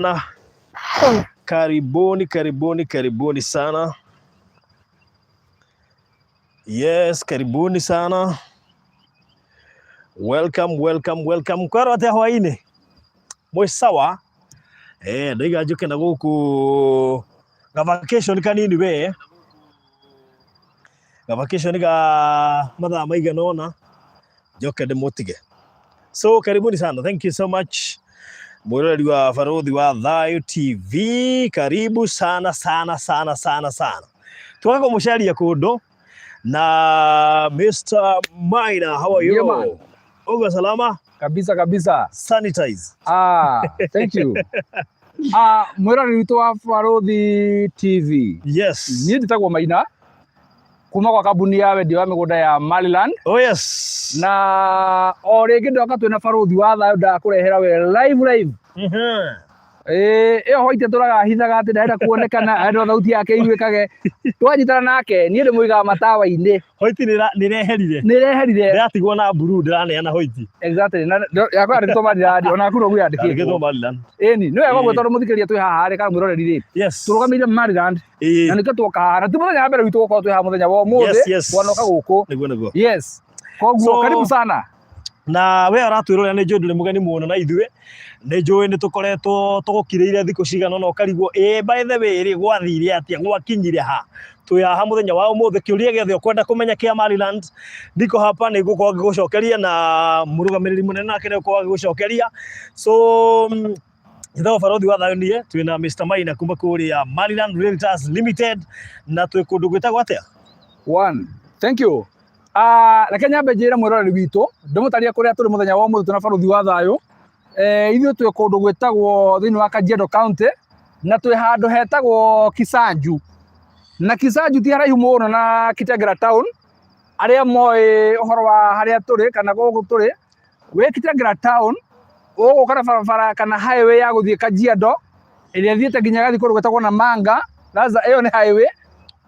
Sana. Karibuni, karibuni, karibuni sana. Yes, karibuni sana. Welcome, welcome, welcome. Kwero atia hwaini? Mwi sawa? Eh, ndaiga njuke na guku ga vacation kanini we. Ga vacation ga mathaa maigana ũna njoke ndĩmũtige. So karibuni sana. Thank you so much. Mwĩroreri wa Barũthi wa Thayũ TV, karibu sana sana sana sana sana. Twaga kũmũcaria kũndũ na Mr. Maina, how are you? Yeah, man. Uko salama? Kabisa kabisa. Sanitize. Ah, thank you. Ah, mwĩroreri witũ wa Barũthi TV. Yes. Niĩ njĩtagwo Maina kuma kwa kambuni ya wendia wa mĩgũnda ya Maryland. Oh yes. Na o rĩngĩ ndoka twĩna Barũthi wa Thayũ ndakũrehera we live live. Ĩĩ, ĩyo White tũraga hithaga atĩ ndarenda kuonekana, arenda thauti yake iguĩkage. Twanyitana nake, niĩ ndĩmũigaga matawa-inĩ. Hoiti nĩreherire. Nĩreherire. Ndĩratigwo na blue ndĩraneana hoiti. Exactly. Na yakwa yandĩkĩtwo Maryland, ona naku noguo yandĩkĩtwo. Yandĩkĩtwo Maryland. Ĩni, nĩ wega ũguo Ĩĩ. tondũ mũthikĩrĩria twĩ haha rĩ kana mwĩroreri rĩ, Yes. tũrũgamĩire Maryland Ĩĩ. na nĩkĩo twoka haha na ti mũthenya wa mbere witũ gũkorwo twĩ haha mũthenya wa ũmũthĩ. Yes, yes. Twanoka gũkũ. Nĩguo nĩguo. Yes. Koguo karibu sana. Na we ũratwĩrorera nĩ njũĩ ndũrĩ mũgeni mũno na ithuĩ, nĩ njũĩ nĩ tũkoretwo tũgũkirĩire thikũ cigana ũna ũkarigwo ĩ by the way rĩ gwathire atĩa gwakinyire ha. Twĩ haha mũthenya wa ũmũthĩ, kĩũria gĩothe ũkwenda kũmenya kĩa Maryland ndiko hapa nĩ ngũkorwo ngĩgũcokeria na mũrũgamĩrĩri mũnene nake nĩ egũkorwo agĩgũcokeria. So njĩtagwo Barũthi wa Thayũ niĩ, twĩna Mr. Maina kuma kũrĩa Maryland Realtors Limited na twĩ kũndũ gwĩtagwo atĩa? One. Thank you. Ah, reke nyambe njĩre mwĩroreri witũ ndĩmũtarie kũrĩa tũrĩ mũthenya wa ũmũthĩ twĩna Barũthi wa Thayũ. Eh, ithuĩ twĩ kũndũ gwĩtagwo thĩinĩ wa Kajiado County na twĩ handũ hetagwo Kisanju. Na Kisanju ti haraihu mũno na Kitengela town. Arĩa moĩ ũhoro wa harĩa tũrĩ kana gũkũ tũrĩ, wĩ Kitengela town ũgũka na barabara kana highway ya gũthiĩ Kajiado ĩrĩa ĩthiĩte nginya ĩgathiĩ kũndũ gwĩtagwo Namanga, that's ĩyo nĩ highway.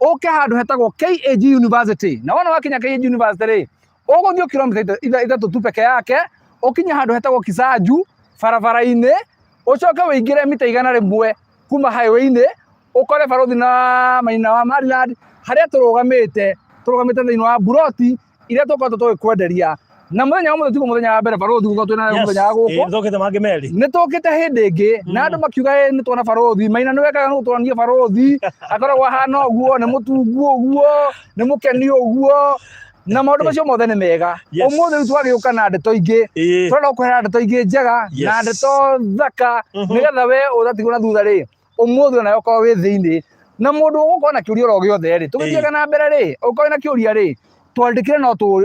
Ũke handũ hetagwo KAG University. Na wona wakinya KAG University rĩ, ũgũthiĩ kilomita 3 tu peke yake, ũkinye handũ hetagwo Kisanju barabara-inĩ, ũcoke ũingĩre mita 100 kuma highway-inĩ, ũkore Barũthi na Maina wa Maryland harĩa tũrũgamĩte, tũrũgamĩte thĩinĩ wa mburoti iria tũkoretwo tũgĩkwenderia. Na mũthenya wa ũmũthĩ tiguo mũthenya wa mbere Barũthi gũkorwo twĩna mũthenya wa gũkũ. Ĩĩ, nĩtũkĩte mangĩ merĩ. Nĩ tũkĩte hĩndĩ ĩngĩ na andũ makiuga ĩ nĩ tuona Barũthi, Maina nĩ wekaga nĩ gũtwonia Barũthi, akoragwo ahana ũguo, nĩ mũtungu ũguo, nĩ mũkeni ũguo, na maũndũ macio mothe nĩ mega. Ũmũthĩ rĩu twagĩũka na ndeto ingĩ, tũrenda gũkũhera ndeto ingĩ njega na ndeto thaka, nĩgetha we ũtatigwo na thutha rĩ, ũmũthĩ onawe ũkorwo wĩ thĩinĩ. Na mũndũ ũgũkorwo na kĩũria oro gĩothe rĩ, tũgĩthiaga na mbere rĩ, ũngĩkorwo wĩna kĩũria rĩ, twandĩkĩre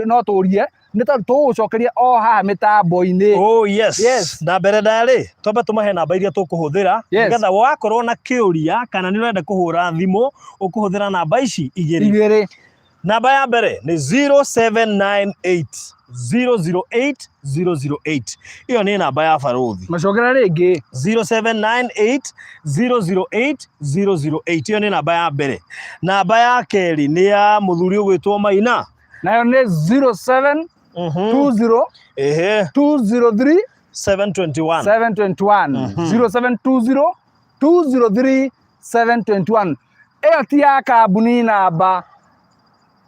no tũrie, nĩ tondũ tũgũgũcokeria o haha mĩtambo-inĩ. Oh yes. Yes. Na mbere ndaya rĩ, twambe tũmahe namba iria tũkũhũthĩra nĩgetha wakorwo na kĩũria kana nĩ ũrenda kũhũra thimũ ũkũhũthĩra namba ici igĩrĩ. Igĩrĩ. Namba ya mbere nĩ 0798 008 008. Ĩyo nĩ namba ya Barũthi. Macokera rĩngĩ. 0798 008 008. Ĩyo nĩ namba ya mbere. Namba ya kerĩ nĩ ya mũthuri ũgwĩtwo Maina. Nayo nĩ 0720 203 721. 721. 0720 203 721. Ĩyo ti ya kambuni namba,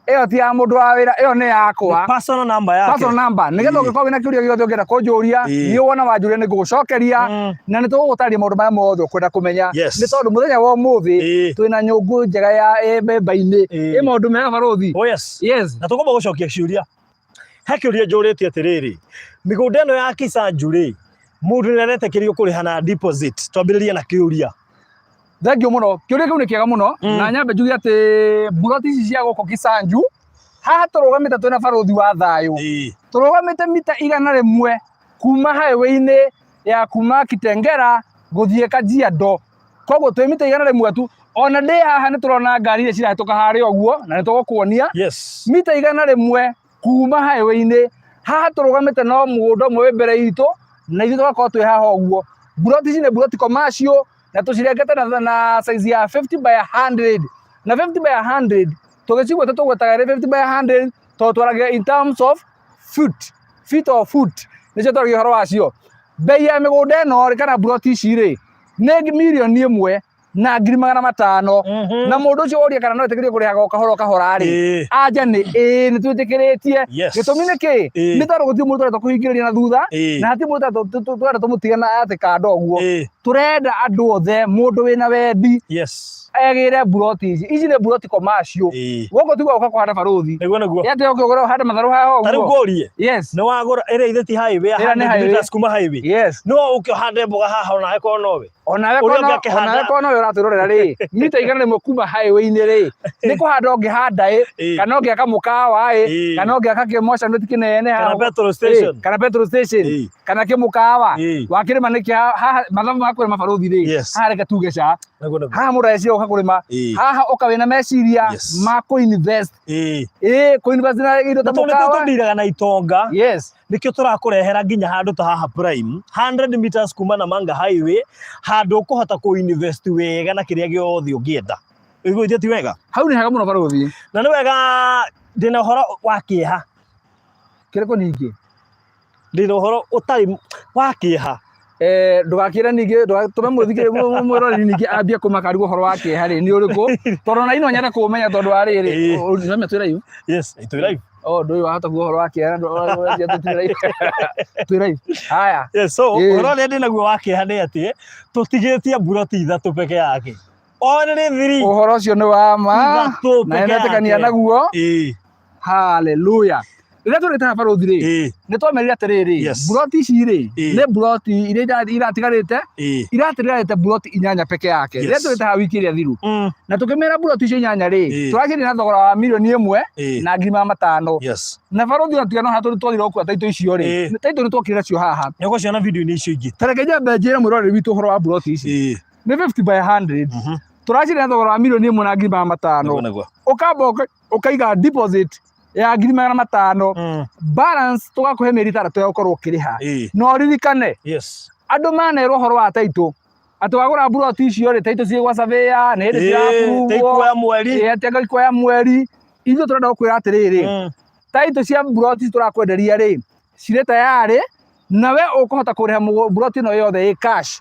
ĩyo ti ya mũndũ wa wĩra, ĩyo nĩ yakwa. Personal number yake. Personal number. Nĩgetha ũngĩkorwo wĩna kĩũria gĩothe ũngĩenda kũnjũria, niĩ wona wanjũria nĩ ngũgũcokeria na nĩ tũgũgũtarĩria maũndũ marĩa mothe ũkwenda kũmenya. Nĩ tondũ mũthenya wa ũmũthĩ twĩna nyũngũ njega ya ĩ mbemba-inĩ. Ĩ maũndũ mega Barũthi. Oh yes. Yes. Na tũkwamba gũcokia ciũria. He kĩũria njũrĩtie atĩrĩrĩ, mĩgũnda ĩno ya Kisanju rĩ, mũndũ nĩ aretĩkĩrio kũrĩha na deposit? Twambĩrĩrie na kĩũria. Thengiũ mũno, kĩũria kĩu nĩ kĩega mũno. Na nyambe njuge atĩ mburoti ici cia gũkũ Kisanju, haha tũrũgamĩte twĩna Barũthi wa Thayũ. Tũrũgamĩte mita 100 kuma highway-inĩ ya kuma Kitengela gũthiĩ Kajiado. Koguo twĩ mita 100 tu. Ona ndĩ haha nĩ tũrona ngari iria cirahĩtũka harĩa ũguo na nĩ tũgũkuonia. Mita 100 kuma highway-inĩ, haha tũrũgamĩte no mũgũnda ũmwe wĩ mbere itũ na ithuĩ tũgakorwo twĩ haha ũguo. Mburoti ici nĩ mburoti commercial na tũcirengete na size ya 50 by 100. Na 50 by 100 tũgĩcigweta tũgwetaga ĩrĩ 50 by 100 tondũ twaragia in terms of foot, feet or foot, nĩcio twaragia ũhoro wacio. Bei ya mĩgũnda ĩno rĩ kana mburoti ici rĩ, Nĩ 1,500,000. Na mũndũ ũcio woria kana no etĩkĩrio kũrĩhaga o kahora o kahora rĩ, anja nĩ ĩĩ, nĩ twĩtĩkĩrĩtie. Gĩtũmi nĩ kĩ? Nĩ tondũ gũtirĩ mũndũ tũrenda kũhingĩrĩria na thutha, na hatirĩ mũndũ tũrenda tũmũtige na atĩ kando ũguo. Tũrenda andũ othe, mũndũ wĩna wendi egĩre mburoti ici. Ici nĩ mburoti commercial. Gũkũ tiguo gũka kũhanda barũthi. Nĩguo nĩguo. Ĩ atĩ ũke ũgũre ũhande matharũ haha Ta rĩu ũguo. ngũrie. Yes. Nĩ wagũra ĩrĩa ithe ti highway ya Ĩrĩa nĩ 100 highway. meters kuma highway. Yes. No ũke ũhande mboga haha onawe korwo nowe. Onawe Ũrĩa kono ũngĩ akĩhanda. onawe kono we ũratwĩrorera rĩ, mita 100 kuma highway-inĩ rĩ, nĩ kũhanda ũngĩhanda ĩ, kana ũngĩaka mũkawa ĩ, kana ũngĩaka kĩmocanĩti kĩnene Kana haha. petrol station. Kana petrol station. Kana kĩmũkawa. Wakĩrĩma nĩkĩ haha mathabu ma kũrĩma barũthi rĩ, haha reke tuge ca. Nĩguo nĩguo. Haha mũndũ areciria gũka kũrĩma. Haha ũka wĩna meciria ma kũ-invest. Ĩĩ, kũ-invest na indo ta Na tondũ nĩtũĩ mũkawa. tũndiraga na itonga. Yes. Nĩkĩo tũrakũrehera nginya handũ ta haha prime 100 meters kuma Namanga highway, handũ ũkũhota kũ invest wega na kĩrĩa gĩothe ũngĩenda. Ũiguĩte ti wega? Hau nĩ hega mũno barũthi. Na nĩ wega, ndĩna ũhoro wa kĩeha. Kĩrĩkũ ningĩ? Ndĩna ũhoro ũtarĩ wa kĩeha. Ndũgakĩre ningĩ, ndũgatũme mwĩroreri ningĩ ambie kũmaka arigwo ũhoro wa kĩeha rĩ nĩ ũrĩkũ, tondũ ona ino nyende kũũmenya tondũ wa rĩrĩ. Nĩwamenya twĩ live? Yes, twĩ live. Oh, ndũĩ wahota kuga ũhoro wa kĩeha twĩ live. Twĩ live. Haya. Yes, so ũhoro ũrĩa ndĩnaguo wa kĩeha nĩ atĩ tũtigĩtie mburoti ithatũ peke yake. Only three. Ũhoro ũcio nĩ wa ma Ithatũ na peke nĩndetĩkania yake. naguo. Haleluya. Rĩrĩa tũrĩte haha barũthi rĩ, nĩ twamerire atĩrĩrĩ, mburoti ici rĩ, nĩ mburoti iria iratigarĩte, iratigarĩte mburoti inyanya peke yake. Rĩrĩa tũrĩte haha wiki ĩrĩa thiru, na tũkĩmera mburoti icio inyanya rĩ, tũraciendia na thogora wa 1,500,000. Na barũthi ona tiga no haha tondũ twathire gũkua taitũ icio rĩ, taitũ nĩ twokire nacio haha. Nĩ ũgũciona video-inĩ icio ingĩ. Ta reke nyambe njĩre mwĩroreri witũ ũhoro wa mburoti ici. Nĩ 50 by 100. Tũraciendia na thogora wa 1,500,000. Nĩguo nĩguo. Ũkamba ũkaiga deposit ya 500,000, balance tũgakũhe mĩeri 6 ya gũkorwo ũkĩrĩha. Na ũririkane, andũ manerwo ũhoro wa taitũ atĩ wagũra mburoti icio rĩ, taitũ ciĩ gwa surveyor nĩ hĩndĩ Ĩĩ, cira ikuoya mweri. Ĩĩ, atĩ anga ikuoya mweri. Ithuĩ tũrenda gũkwĩra atĩrĩrĩ, taitũ cia mburoti ici tũrakwenderia rĩ, cirĩ tayarĩ, na we ũkũhota kũrĩha mburoti ĩno yothe ĩ cash.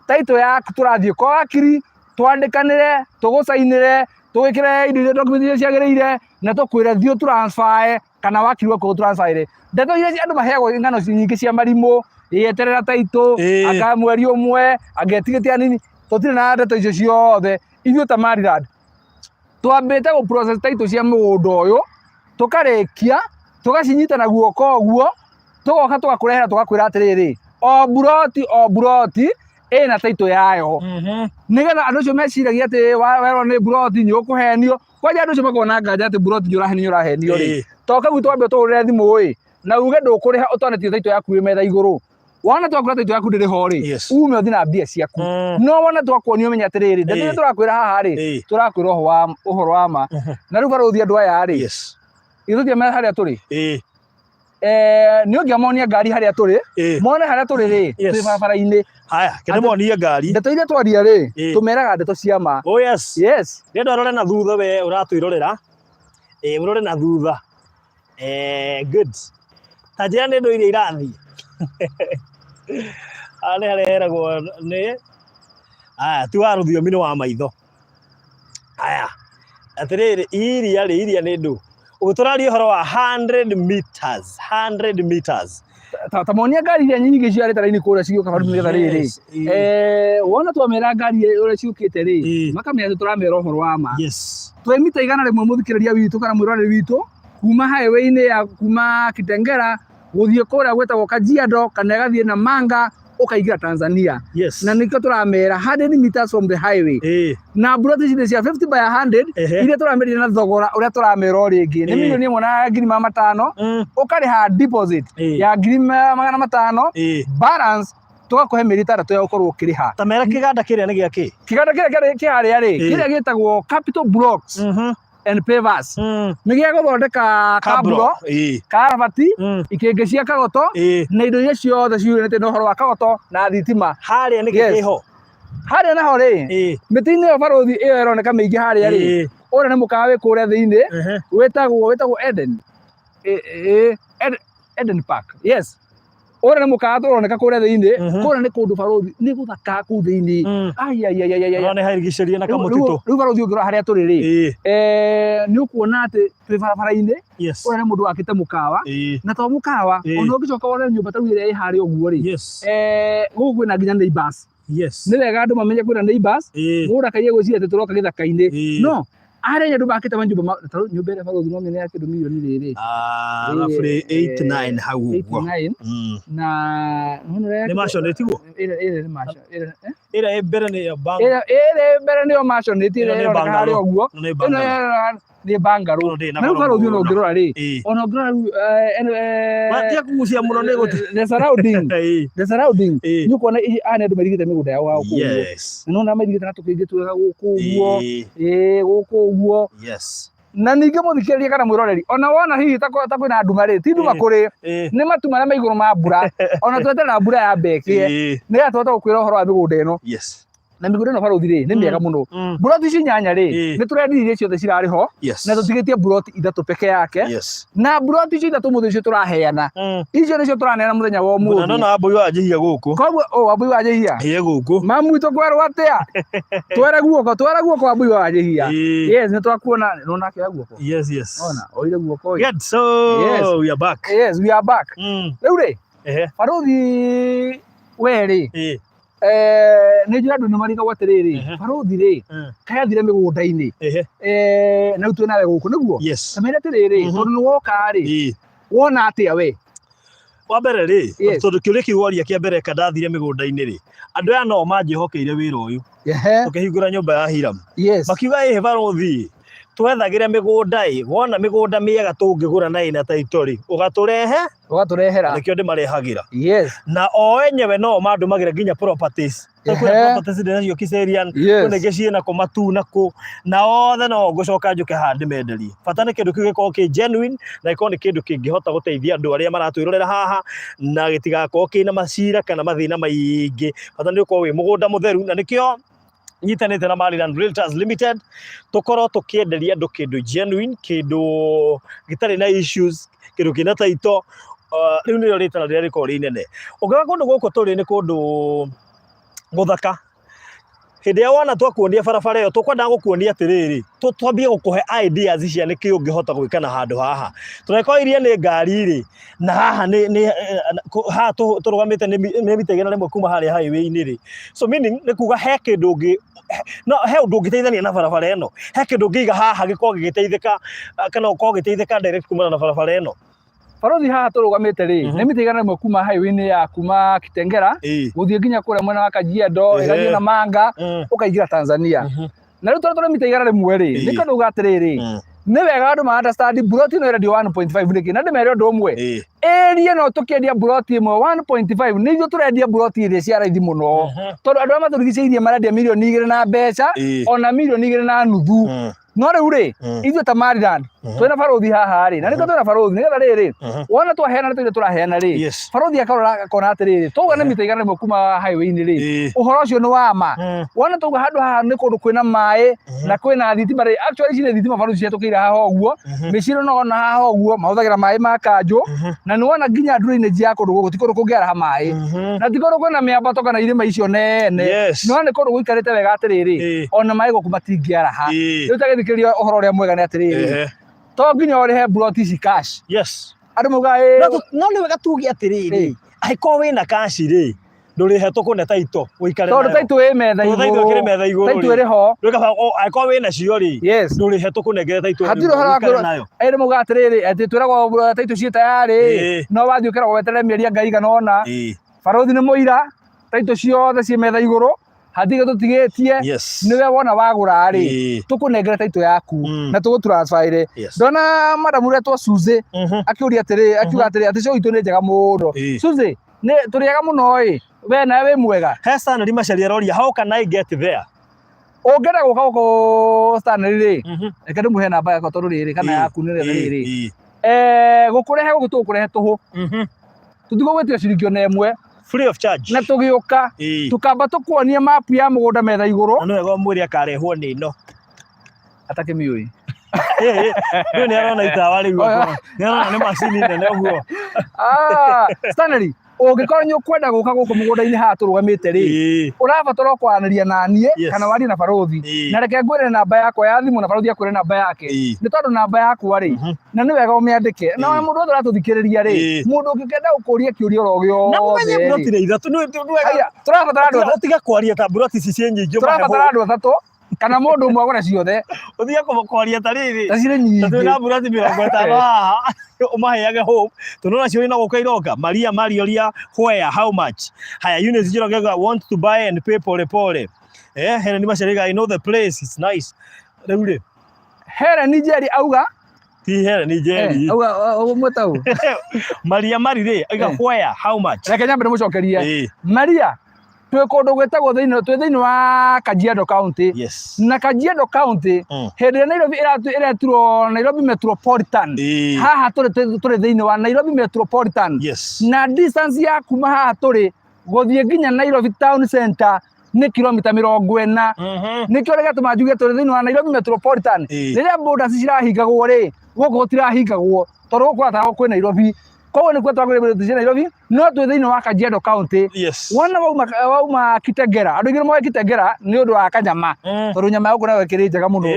Taitũ yaku tũrathiĩ kwa wakiri, twandĩkanĩre, tũgũcainĩre, tũgĩkĩre indo iria document iria ciagĩrĩire, na tũkwĩre thiĩ ũ transfer kana wakiri waku ũ transfer. Ndeto iria andũ maheagwo ng'ano nyingĩ cia marimũ, ĩĩ eterera taitũ, anga mweri ũmwe, anga ĩtigĩte hanini, tũtirĩ na ndeto icio ciothe. Ithuĩ ta Maryland twambĩte gũ process taitũ cia mũgũnda ũyũ, tũkarĩkia, tũgacinyita na guoko ũguo, tũgoka tũgakũrehera tũgakwĩra atĩrĩrĩ, o mburoti o mburoti ĩna taitũ yayo. Nĩgetha andũ acio meciragia atĩ werwo nĩ mburoti nĩ ũkũhenio, kwanja andũ acio makoragwo na nganja atĩ mburoti nĩ ũrahenio nĩ ũrahenio rĩ. Toka gwitũ wambe ũtũhũrĩre thimũ ĩ, na uge ndũkũrĩha ũtonetio taitũ yaku ĩ metha igũrũ. Wona twakwĩra taitũ yaku ndĩrĩ ho rĩ, ume ũthiĩ na mbia ciaku. No wona twakuonia ũmenye atĩrĩrĩ, ndeto iria tũrakwĩra haha rĩ, tũrakwĩra ũhoro wa ma. Na rĩu barũthi andũ aya rĩ, ithuĩ tũtiamenya harĩa tũrĩ. Nĩ ũngĩamonia ngari harĩa tũrĩ, mone harĩa tũrĩ rĩ, twĩ barabara-inĩ. Haya, kĩndĩmonie ngari. Ndeto iria twaria rĩ, tũmeraga ndeto cia ma. Oh yes. Yes. Ndĩrenda ũrore na thutha we ũratwĩrorera. Ũrore na thutha. Good. Ta njĩra nĩ ndũ iria irathiĩ. Haha nĩ harĩa heragwo nĩ aya ti wa rũthiomi nĩ wa maitho. Aya, atĩrĩrĩ, iria rĩ, iria nĩ ndũ. Ũguo tũraria ũhoro wa 100 meters, 100 meters. Ta monia ngari iria nyingĩ ciarĩte raini kũrĩa cigĩũka barũ nĩgetha rĩrĩ. Wona twamera ngari ũrĩa ciũkĩte rĩ, makamenya atĩ tũramera ũhoro wa ma. Twĩ mita 100 mũthikĩrĩria witũ kana mwĩroreri witũ kuma highway-inĩ ya kuma Kitengela gũthiĩ kũrĩa gwĩtagwo Kajiado kana ĩgathiĩ Namanga ũkaingĩra Tanzania. Na nĩkĩo tũramera 100 meters from the highway. Na mburoti ici nĩ cia 50 by 100 iria tũrameria na thogora ũrĩa tũramera o rĩngĩ nĩ 1,500,000. Ũkarĩha deposit ya 500,000, balance tũgakũhe mĩeri 6 ya gũkorwo ũkĩrĩha. Ta mera kĩganda kĩrĩa nĩ gĩa kĩ? Kĩganda kĩrĩa kĩarĩ kĩharĩa rĩ, kĩrĩa gĩtagwo Capital Blocks and Pavers. Nĩ gĩa gũthondeka kaburo, karabati, ikĩngĩ cia kagoto, na indo iria ciothe ciuranĩte na ũhoro wa kagoto na thitima. Harĩa nĩkĩ kĩho? Harĩa naho rĩ, mĩtĩ-inĩ ĩyo barũthi ĩyo ĩroneka mĩingĩ harĩa rĩ, ũrĩa nĩ mũkawa wĩ kũrĩa thĩinĩ, wĩtagwo Eden. Eden Park. Yes. Ũrĩa nĩ mũkawa tũroneka kũrĩa thĩinĩ. Kũrĩa nĩ kũndũ barũthi nĩ gũthaka kũu thĩinĩ. Ai ai ai ai ai. Nĩ harigicĩrie na kamũtitũ. Rĩu barũthi ũngĩrora harĩa tũrĩ rĩ, nĩ ũkuona atĩ twĩ barabara-inĩ. Ũrĩa nĩ mũndũ wakĩte mũkawa. Na to mũkawa, ona ũngĩcoka wone nyũmba ta rĩu ĩrĩa ĩ harĩa ũguo rĩ, gũkũ kwĩna nginya neighbors. Nĩ wega andũ mamenye kwĩna neighbors. Mũndũ akaige gwĩciria atĩ tũroka gĩthaka-inĩ. No arĩa andũ makĩte manyũmba ta rĩu nyũmba ĩrĩa barũthi no nyone ya kĩndũ mirioni rĩrĩ. Ah, roughly 8 9 hau ũguo. 8 9. Na nĩ Nĩ mansion tiguo? Ĩrĩa nĩ mansion. Ĩrĩa eh? Ĩrĩa ĩ mbere nĩ ya bank. Ĩrĩa ĩrĩa mbere nĩyo mansion ĩti Ĩno ĩrĩa nĩ ĩroneka harĩa bungalow. ũguo. Ĩno nĩ Ĩno bungalow. nĩ bungalow. Ĩno ndĩrĩ na Na rĩu goro barũthi ona mũno. ũngĩrora rĩ, ona ũngĩrora rĩu Tiga kũgucia mũno nĩ gũte. the surrounding, the surrounding, nĩ ũkuona aya nĩ andũ mairigĩte mĩgũnda yao gũkũ ũguo. Na nĩwona mairigĩte na tũkĩngĩ twega gũkũ ũguo, ĩĩ gũkũ ũguo. Na ningĩ mũthikĩrĩria kana mwĩroreri, ona wona hihi ta kwĩna nduma rĩ, ti nduma kũrĩ, nĩ matu marĩa me igũrũ ma mbura, ona tweterera mbura yambe ĩkĩe, nĩgetha tũhote gũkwĩra ũhoro wa mĩgũnda ĩno. Na mĩgũnda ĩno barũthi rĩ, nĩ mĩega mũno. Mburoti ici 8 rĩ, nĩ tũrendirie ciothe cirarĩ ho, na tũtigĩtie mburoti 3 peke yake. Na mburoti icio 3 mũthĩ icio tũraheana. Icio nĩcio tũraneana mũthenya wa ũmũthĩ. Na nona Wambũi wa Njihia gũkũ. Koguo, oh, Wambũi wa Njihia. Ĩĩ gũkũ. Mamu witũ kwerwo atĩa? Twere guoko, twere guoko Wambũi wa Njihia. Yes, nĩ twakuona, nĩwona akĩoya guoko? Yes, yes. Ona, oire guoko. Good, so we are back. Yes, we are back. Rĩu rĩ, barũthi we rĩ, nĩ njũĩ andũ nĩ marigagwo atĩrĩrĩ, barũthi rĩ, kaĩ athire mĩgũnda-inĩ? Na rĩu twĩ nawe gũkũ nĩguo? Ta mera atĩrĩrĩ, tondũ nĩ woka rĩ, wona atĩa we? Wa mbere rĩ, tondũ kĩũria kĩu woria kĩa mbere ka ndathire mĩgũnda-inĩ rĩ, andũ aya no manjĩhokeire wĩra ũyũ. Tũkĩhingũra nyũmba ya Hiram. Makiuga ĩhĩ barũthi, twethagĩre mĩgũnda ĩ, wona mĩgũnda mĩega tũngĩgũra na ĩna title rĩ, ũgatũrehe? Ũgatũrehera. Nĩkĩo ndĩmarehagĩra. Na o enyewe no mandũmagĩra nginya properties. Kwĩna properties ndĩnacio Kiserian, kwĩna ingĩ ciĩna kũ Matuu na kũ, na othe no ngũcoka njũke haha ndĩmenderie. Bata nĩ kĩndũ kĩu gĩkorwo kĩ genuine na gĩkorwo nĩ kĩndũ kĩngĩhota gũteithia andũ arĩa maratwĩrorera haha na gĩtigakorwo kĩna macira kana mathĩna maingĩ. Bata nĩ ũkorwo wĩ mũgũnda mũtheru na nĩkĩo nyitanĩte na Maryland Realtors Limited tũkorwo tũkĩenderia andũ kĩndũ genuine, kĩndũ gĩtarĩ na issues, kĩndũ kĩna title. Rĩu nĩrĩo rĩtana rĩrĩa rĩkoragwo rĩ inene. Ũngĩona kũndũ gũkũ tũrĩ nĩ kũndũ gũthaka. Hĩndĩ ĩrĩa wona twakuonia barabara ĩyo tũkwendaga gũkuonia atĩrĩrĩ, twambie gũkũhe ideas cia nĩkĩ ũngĩhota gwĩka na handũ haha. Tũreko iria nĩ ngari rĩ, na haha nĩ nĩ haha tũrũgamĩte nĩ mita 100 kuma harĩa highway-inĩ rĩ. So meaning nĩ kuga he kĩndũ ũngĩ, no he ũndũ ũngĩteithania na barabara ĩno. He kĩndũ ũngĩiga haha gĩkorwo gĩgĩteithĩka kana ũkorwo ũgĩteithĩka direct kumana na barabara ĩno. Barũthi haha tũrũgamĩte rĩ, nĩ mita 100 kuma highway-inĩ ya kuma Kitengela gũthiĩ nginya kũrĩa mwena wa Kajiado, ĩgathiĩ na Manga, ũkaingĩra Tanzania. Na rĩu tondũ tũrĩ mita 100 rĩ, nĩ kĩndũ uga atĩrĩrĩ, nĩ wega andũ ma understand mburoti ĩno ĩrendio 1.5 nĩkĩ, na ndĩmere ũndũ ũmwe, area ĩno tũkĩendia mburoti ĩmwe 1.5 nĩ ithuĩ tũrendia mburoti ĩrĩa cia raithi mũno, tondũ andũ arĩa matũrigicĩirie marendia mirioni 2 na mbeca, ona mirioni 2.5. No rĩu rĩ, ithuĩ ta Maryland twĩna barũthi haha rĩ, na nĩkĩo twĩna barũthi, nĩgetha rĩrĩ, wona twaheana nĩtũ tũraheana rĩ, barũthi akarora akona atĩrĩrĩ, twauga nĩ mita 100 kuma highway-inĩ rĩ, ũhoro ũcio nĩ wa ma. Wona twauga handũ haha nĩ kũndũ kwĩna maĩ na kwĩna thitima rĩ, actually ici nĩ thitima barũthi cihetũkĩire haha ũguo, mĩciĩ ĩno wona haha ũguo mahũthagĩra maĩ ma kanjũ, na nĩ wona nginya drainage ya kũndũ gũkũ ti kũndũ kũngĩaraha maĩ, na ti kũndũ kwĩna mĩambato kana irĩma icio nene, nĩ wona nĩ kũndũ gũikarĩte wega atĩrĩrĩ, ona maĩ gũkũ matingĩaraha. Rĩu ta gĩthikĩrĩria ũhoro ũrĩa mwega nĩ atĩrĩrĩ, to nginya ũrĩhe mburoti ici cash. Andũ maugaga ĩĩ. No nĩ wega tuge atĩrĩrĩ, angĩkorwo wĩna cash rĩ, ndũrĩhe tũkũne title ũikare nayo. Tondũ title ĩ metha igũrũ. Title ĩkĩrĩ metha igũrũ. Title ĩrĩ ho. Rĩu kaba angĩkorwo wĩna cio rĩ, ndũrĩhe tũkũnengere title Hatirĩ ũhoro wa kwĩrwo nayo. Ĩrĩ maugaga atĩrĩrĩ, atĩ twĩragwo title ciĩ tayarĩ, no wathiĩ ũkeragwo weterere mĩeri anga ĩigana ũna. Barũthi nĩ mũira, title ciothe ciĩ metha igũrũ, hatirĩ tũtigĩtie. Nĩwe wona wagũra rĩ, tũkũnengere title yaku na tũgũ transfer ĩre. Ndona madam ũretwo Suzy akĩũria atĩrĩ, akiuga atĩrĩ, atĩ show itũ nĩ njega mũno. Suzy, nĩ tũrĩega mũno ĩ, we nawe wĩ mwega. He Stanley Macharia aroria, how can I get there? Ũngĩenda gũka gũkũ Stanley rĩ, reke ndĩmũhe namba yakwa tondũ rĩrĩ kana yaku nĩ rĩrĩ. Gũkũrehe gũkũ tũgũkũrehe tũhũ. Tũtigũgwĩtia ciringi ona ĩmwe. Free of charge. Na tũgĩũka, tũkamba tũkuonie mapu ya mũgũnda metha igũrũ. Na nĩ wega ũmwĩre akarehwo nĩ ĩno. Atakĩmĩũĩ. Rĩu nĩ arona itawa rĩu. Nĩ arona nĩ macini nene ũguo. Stanley, Ũngĩkorwo nĩ ũkwenda gũka gũkũ mũgũnda-inĩ haha tũrũgamĩte rĩ, ũrabatara o kwaranĩria na niĩ kana warie na barũthi. Na reke ngwĩre namba yakwa ya thimũ na barũthi akwĩre namba yake. Nĩ tondũ namba yakwa rĩ, na nĩ wega ũmĩandĩke. Na mũndũ wothe ũratũthikĩrĩria rĩ, mũndũ ũngĩkenda gũkũria kĩũria oro Na mũmenye gĩothe mburoti rĩ, nĩ ithatũ. Nĩ wega. Haya, tũrabatara andũ atatũ. Ũtige kwaria ta mburoti ici ciĩ nyingĩ ũmahe Tũrabatara hũ. andũ atatũ kana mũndũ ũmwe agũre ciothe. Ũtige kwaria ta rĩrĩ. Ta cirĩ Ta twĩ nyingĩ. na mburoti 50 haha ũmaheage hope. Tondũ ona ciũria no gũka iroka. Maria Marioria where how much? Haya Eunice Njoroge auga, want to buy and pay pole pole. Helen Macherega I know the place it's nice. Rĩu rĩ. Helen Njeri auga. Ti Helen Njeri. Auga ũmwĩta ũ? Maria Mari rĩ auga where how much? Reke nyambe ndĩmũcokerie. Maria twĩ kũndũ gwĩtagwo thĩinĩ twĩ thĩinĩ wa Kajiado County. Na Kajiado County hĩndĩ ĩrĩa Nairobi ĩretirwo Nairobi Metropolitan, haha tũrĩ tũrĩ thĩinĩ wa Nairobi Metropolitan. Na distance ya kuma haha tũrĩ gũthiĩ nginya Nairobi Town Center nĩ kilomita 40. Nĩkĩo gĩatũma njuge tũrĩ thĩinĩ wa Nairobi Metropolitan. Rĩrĩa borders cirahingagwo rĩ, gũkũ gũtirahingagwo tondũ gũkũ kũrataragwo kwĩ Nairobi. Koguo nĩ kuo twagĩrĩire Nairobi, no twĩ thĩinĩ wa Kajiado County. Wona wauma Kitengela, andũ aingĩ nĩ moĩ Kitengela nĩ ũndũ wa kanyama, tondũ nyama ya gũkũ nayo ĩkĩrĩ njega mũno.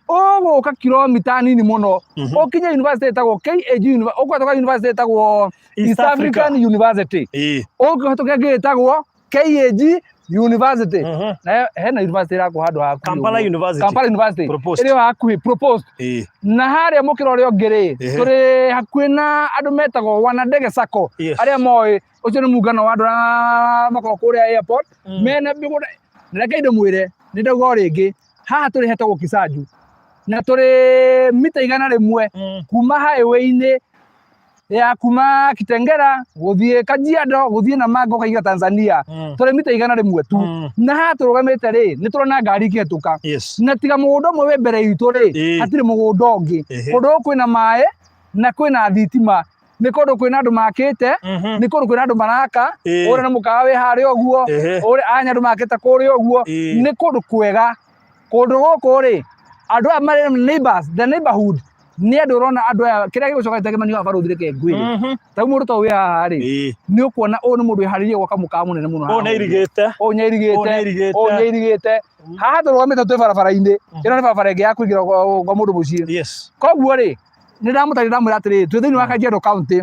Ũgũka kilomita nini mũno, ũkinye university ĩtagwo KAG University, ũkũhĩtũka university ĩtagwo East African University. Ũkĩhĩtũka ĩngĩ ĩtagwo KAG University. Na hena university ĩrakwo handũ hakuhĩ Kampala ũguo. University. Kampala University. Proposed. Ĩrĩ o hakuhĩ proposed. Na harĩa mũkĩra ũrĩa ũngĩ rĩ, tũrĩ hakuhĩ na andũ metagwo Wanandege Sacco. Arĩa moĩ ũcio nĩ mũngano wa andũ arĩa makoragwo kũrĩa airport. Mena mĩgũnda. Na reke ndĩmwĩre, nĩ ndauga o rĩngĩ, haha tũrĩ hetagwo Kisanju. Na tũrĩ mita 100 kuma highway-inĩ ya kuma Kitengela gũthiĩ Kajiado gũthiĩ Namanga ũkaingĩra Tanzania. Tũrĩ mita 100 tu. Na haha tũrũgamĩte rĩ, nĩ tũrona ngari ikĩhetũka. Na tiga mũgũnda ũmwe wĩ mbere itũ rĩ, hatirĩ mũgũnda ũngĩ. Kũndũ gũkũ kwĩna maĩ na kwĩna thitima. Nĩ kũndũ kwĩna andũ makĩte, nĩ kũndũ kwĩna andũ maraka, ũrĩa nĩ mũkawa wĩ harĩa ũguo, ũrĩa anya andũ makĩte kũrĩa ũguo. Nĩ kũndũ kwega. Kũndũ gũkũ rĩ, andũ aya marĩ neighbors, the neighborhood, nĩ andũ ũrona andũ aya, kĩrĩa gĩgũcoka gĩtagĩmanio haha barũthi reke ngwĩre. Ta rĩu mũndũ ta ũyũ wĩ haha rĩ, nĩ ũkuona ũyũ nĩ mũndũ wĩharĩirie gwaka mũkawa mũnene mũno haha Ũyũ nĩairigĩte. Ũyũ nĩairigĩte. Ũyũ nĩairigĩte. Ũyũ nĩairigĩte. Haha tũrũgamĩte twĩ barabara-inĩ, ĩno nĩ barabara ĩngĩ ya kũingĩra kwa mũndũ mũciĩ. Koguo rĩ, nĩ ndamũtarĩria ndamwĩra atĩrĩrĩ, twĩ thĩinĩ wa Kajiado County,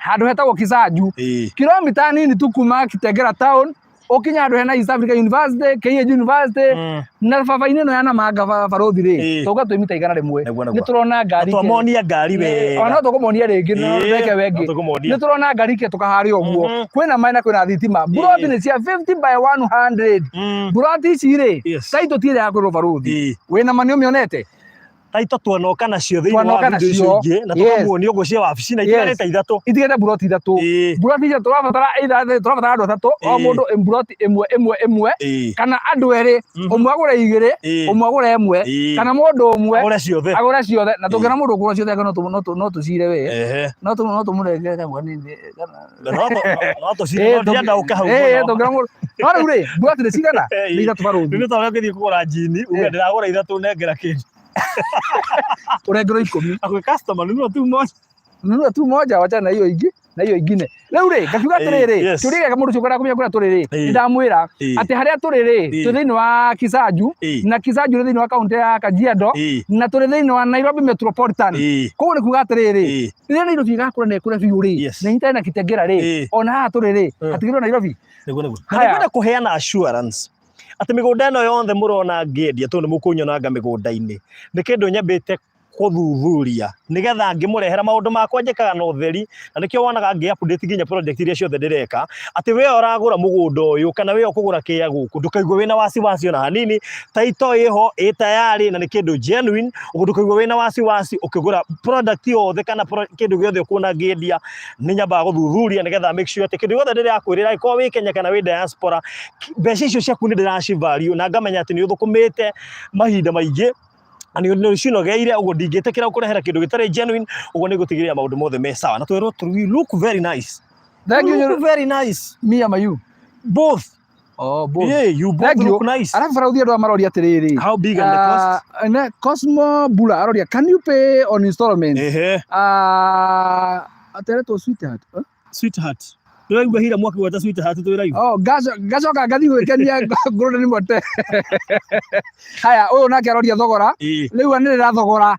handũ hetagwo Kisanju, kilomita nini tu kuma Kitengela town, ũkinye handũ hena East Africa University, KAG University, na barabara-inĩ ĩno ya Namanga barũthi rĩ, tauga twĩ mita 100. Nĩ tũrona ngari Twamonia ngari wega. Ona no tũkũmonia rĩngĩ, no reke wengĩ. No tũkũmonia. Nĩ tũrona ngari ikĩhetũka harĩa ũguo. Kwĩna maĩ na kwĩna thitima. Mburoti nĩ cia 50 by 100. Mburoti ici rĩ, taitũ ti ĩrĩa ya kwĩrwo barũthi. Wĩna ma nĩ ũmĩonete? Taito twanoka nacio thĩinĩ wa Twanoka video icio nacio. ingĩ na tũkamuonia ũguo cia wabici na itigarĩte ithatũ. Itigĩte mburoti ithatũ. Mburoti icio tũrabatara either tũrabatara andũ atatũ, o mũndũ mburoti ĩmwe ĩmwe ĩmwe, kana andũ erĩ, ũmwe agũre igĩrĩ, ũmwe agũre ĩmwe, kana mũndũ ũmwe agũre ciothe. Agũre ciothe. Na tũngĩona mũndũ ũkũgũra ciothe no tũcire we. No tũmũrengere kamwe kanini. No tũcire, no ndienda ũke hau mũno. Tũngĩona mũndũ. No rĩu rĩ, mburoti nĩ cigana? Nĩ ithatũ barũthi. Rĩu nĩ ta ũrĩa ũngĩthiĩ kũgũra njini, uge ndĩragũra ithatũ nengera kĩndũ. Ũrengerwo 10. Akwĩ customer nunua tu moja. Nunua tu moja, wachana na hiyo ingĩ na hiyo ingine. Rĩu rĩ, ngakiuga atĩrĩrĩ, kĩũria gĩake mũndũ ũcio ũkwendaga kũmenya kũrĩa tũrĩ rĩ, nĩ ndamwĩra atĩ harĩa tũrĩ rĩ, twĩ thĩinĩ wa Kisanju, na Kisanju nĩ thĩinĩ wa kaũntĩ ya Kajiado, na tũrĩ thĩinĩ wa Nairobi Metropolitan. Koguo nĩ kuga atĩrĩrĩ, rĩrĩa Nairobi ĩgakũra na ĩkũre biũ rĩ, na ĩnyitane na Kitengela rĩ, ona haha tũrĩ rĩ, hatigĩrwo Nairobi. Nĩguo nĩguo. Na nĩngwenda kũheana assurance atĩ mĩgũnda ĩno yothe mũrona ngĩendia tondũ nĩ mũkũnyonanga mĩgũnda-inĩ, nĩ kĩndũ nyambĩte gũthuthuria nĩgetha ngĩmũrehera maũndũ makwa njĩkaga na ũtheri, na nĩkĩo wonaga ngĩ update nginya project iria ciothe ndĩreka, atĩ we ũragũra mũgũnda ũyũ kana we ũkũgũra kĩea gũkũ ndũkaigue wĩna wasiwasi ona hanini, title ĩho ĩ tayari na nĩ kĩndũ genuine, ũguo ndũkaigue wĩna wasiwasi ũkĩgũra product yothe kana kĩndũ gĩothe ũkuona ngĩendia, nĩ nyambaga gũthuthuria nĩgetha make sure atĩ kĩndũ gĩothe ndĩrakwĩrĩra angĩkorwo wĩ Kenya kana wĩ diaspora, mbeca icio ciaku nĩ ndĩraci value na ngamenya atĩ nĩ ũthũkũmĩte mahinda maingĩ na nĩ ũcinogeire, ũguo ndingĩtĩkĩra gũkũrehera kĩndũ gĩtarĩ genuine, ũguo nĩ ngũtigĩrĩra maũndũ mothe me sawa. Na twerwo we look very nice. Thank you. Look very nice. Me and you. Both. Oh, both. Yeah, you both Thank you. look nice. Alafu Farauthi andũ aya maroria atĩrĩrĩ. How big and the cost? Ne, Cosmo Bula aroria, can you pay on installments? Ateretwo sweetheart. Sweetheart. Ndĩraigua hira mwaki gweta sweetheart twĩ live. Oh, ngacoka ngathiĩ gwĩkenia Golden Motel. Haya, ũyũ nake aroria thogora. Rĩu anĩrĩra thogora.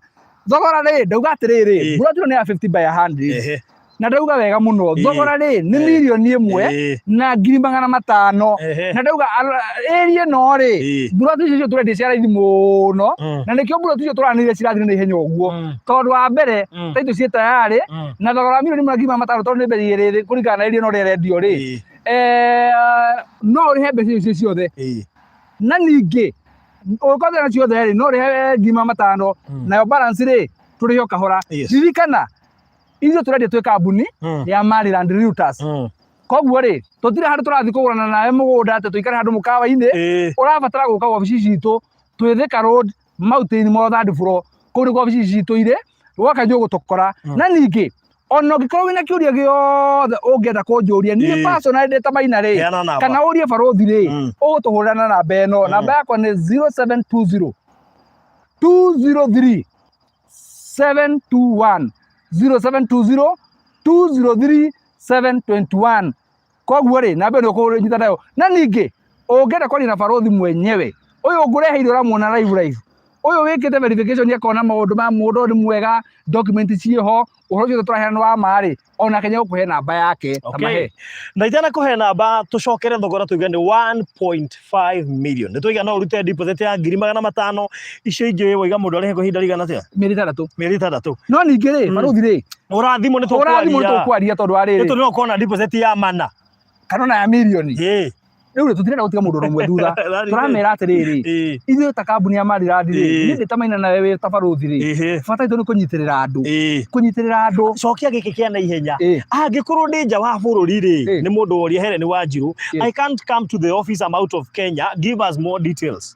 Thogora rĩ, ndauga atĩrĩrĩ, mburoti ĩno nĩ ya 50 by 100. Na ndauga wega mũno, thogora rĩ, nĩ mirioni 1 na ngiri 500. Na ndauga area ĩno rĩ, mburoti icio tũrendia cia raithi mũno. Na nĩkĩo mburoti icio tũranĩire cirathira na ihenya ũguo. Tondũ wa mbere, taitũ ciĩ tayarĩ, na thogora wa mirioni 1 na ngiri 500 tondũ nĩ mbei ĩrĩ thĩ kũringana na area ĩno ũrĩa ĩrendio rĩ, no ũrĩhe mbeca icio ciothe. Na ningĩ, ũngĩkorwo na ciothe rĩ, no ũrĩhe ngiri 500, nayo balance rĩ, tũrĩhe o kahora. Ririkana, ithuĩ tũrendia twĩ kambuni ya Maryland Realtors. Koguo rĩ, tũtirĩ handũ tũrathiĩ kũgũrana nawe mũgũnda atĩ tũikare handũ mũkawa-inĩ. Ũrabatara gũka wabici citũ, twĩ Thika Road, Mountain Mall third floor, kũu nĩkuo wabici citũ irĩ, woka nĩ ũgũtũkora. Na ningĩ, ona ũngĩkorwo wĩna kĩũria gĩothe ũngĩenda kũnjũria, niĩ personally ndĩ ta Maina rĩ, Heana namba. kana ũrie barũthi rĩ, ũgũtũhũrĩra na namba ĩno. Namba yakwa nĩ 0720 203 721, 0720 203 721. Koguo rĩ, namba ĩno ũkũnyita nayo. Na ningĩ ũngĩenda kwaria na barũthi mwenyewe, ũyũ ngũreheire ũramuona live live, ũyũ wĩkĩte verification akona maũndũ ma mũndũ ũyũ nĩ mwega, document ciĩho, ũhoro ũcio tũraheana nĩ wa ma rĩ, onake nĩ egũkũhe namba yake. Ta mahe. Na itanakũhe namba tũcokere thogora tuge nĩ 1.5 million. Nĩ twaiga no ũrute deposit ya ngiri 500, icio ingĩ waiga mũndũ arĩhe kwa ihinda rĩigana atĩa? Mĩeri 6. Mĩeri 6. No ningĩ rĩ, barũthi rĩ, Hũra thimũ nĩ hũra thimũ nĩ tũkwaria. tũkwaria tondũ wa Nĩ rĩrĩ, tondũ no ũkorwo na deposit ya mana. Kana ona ya mirioni. Rĩu rĩ, tũtirenda gũtiga mũndũ ona ũmwe thutha. Tũramera atĩrĩrĩ, ithuĩ ta kambuni ya Maryland rĩ, niĩ ndĩ ta Maina nawe wĩ ta barũthi rĩ, bata witũ nĩ kũnyitĩrĩra andũ. Kũnyitĩrĩra andũ. Cokia gĩkĩ kĩa na ihenya. Angĩkorwo ndĩ nja wa bũrũri rĩ, nĩ mũndũ woria Helen Wanjiru, I can't come to the office, I'm out of Kenya, give us more details.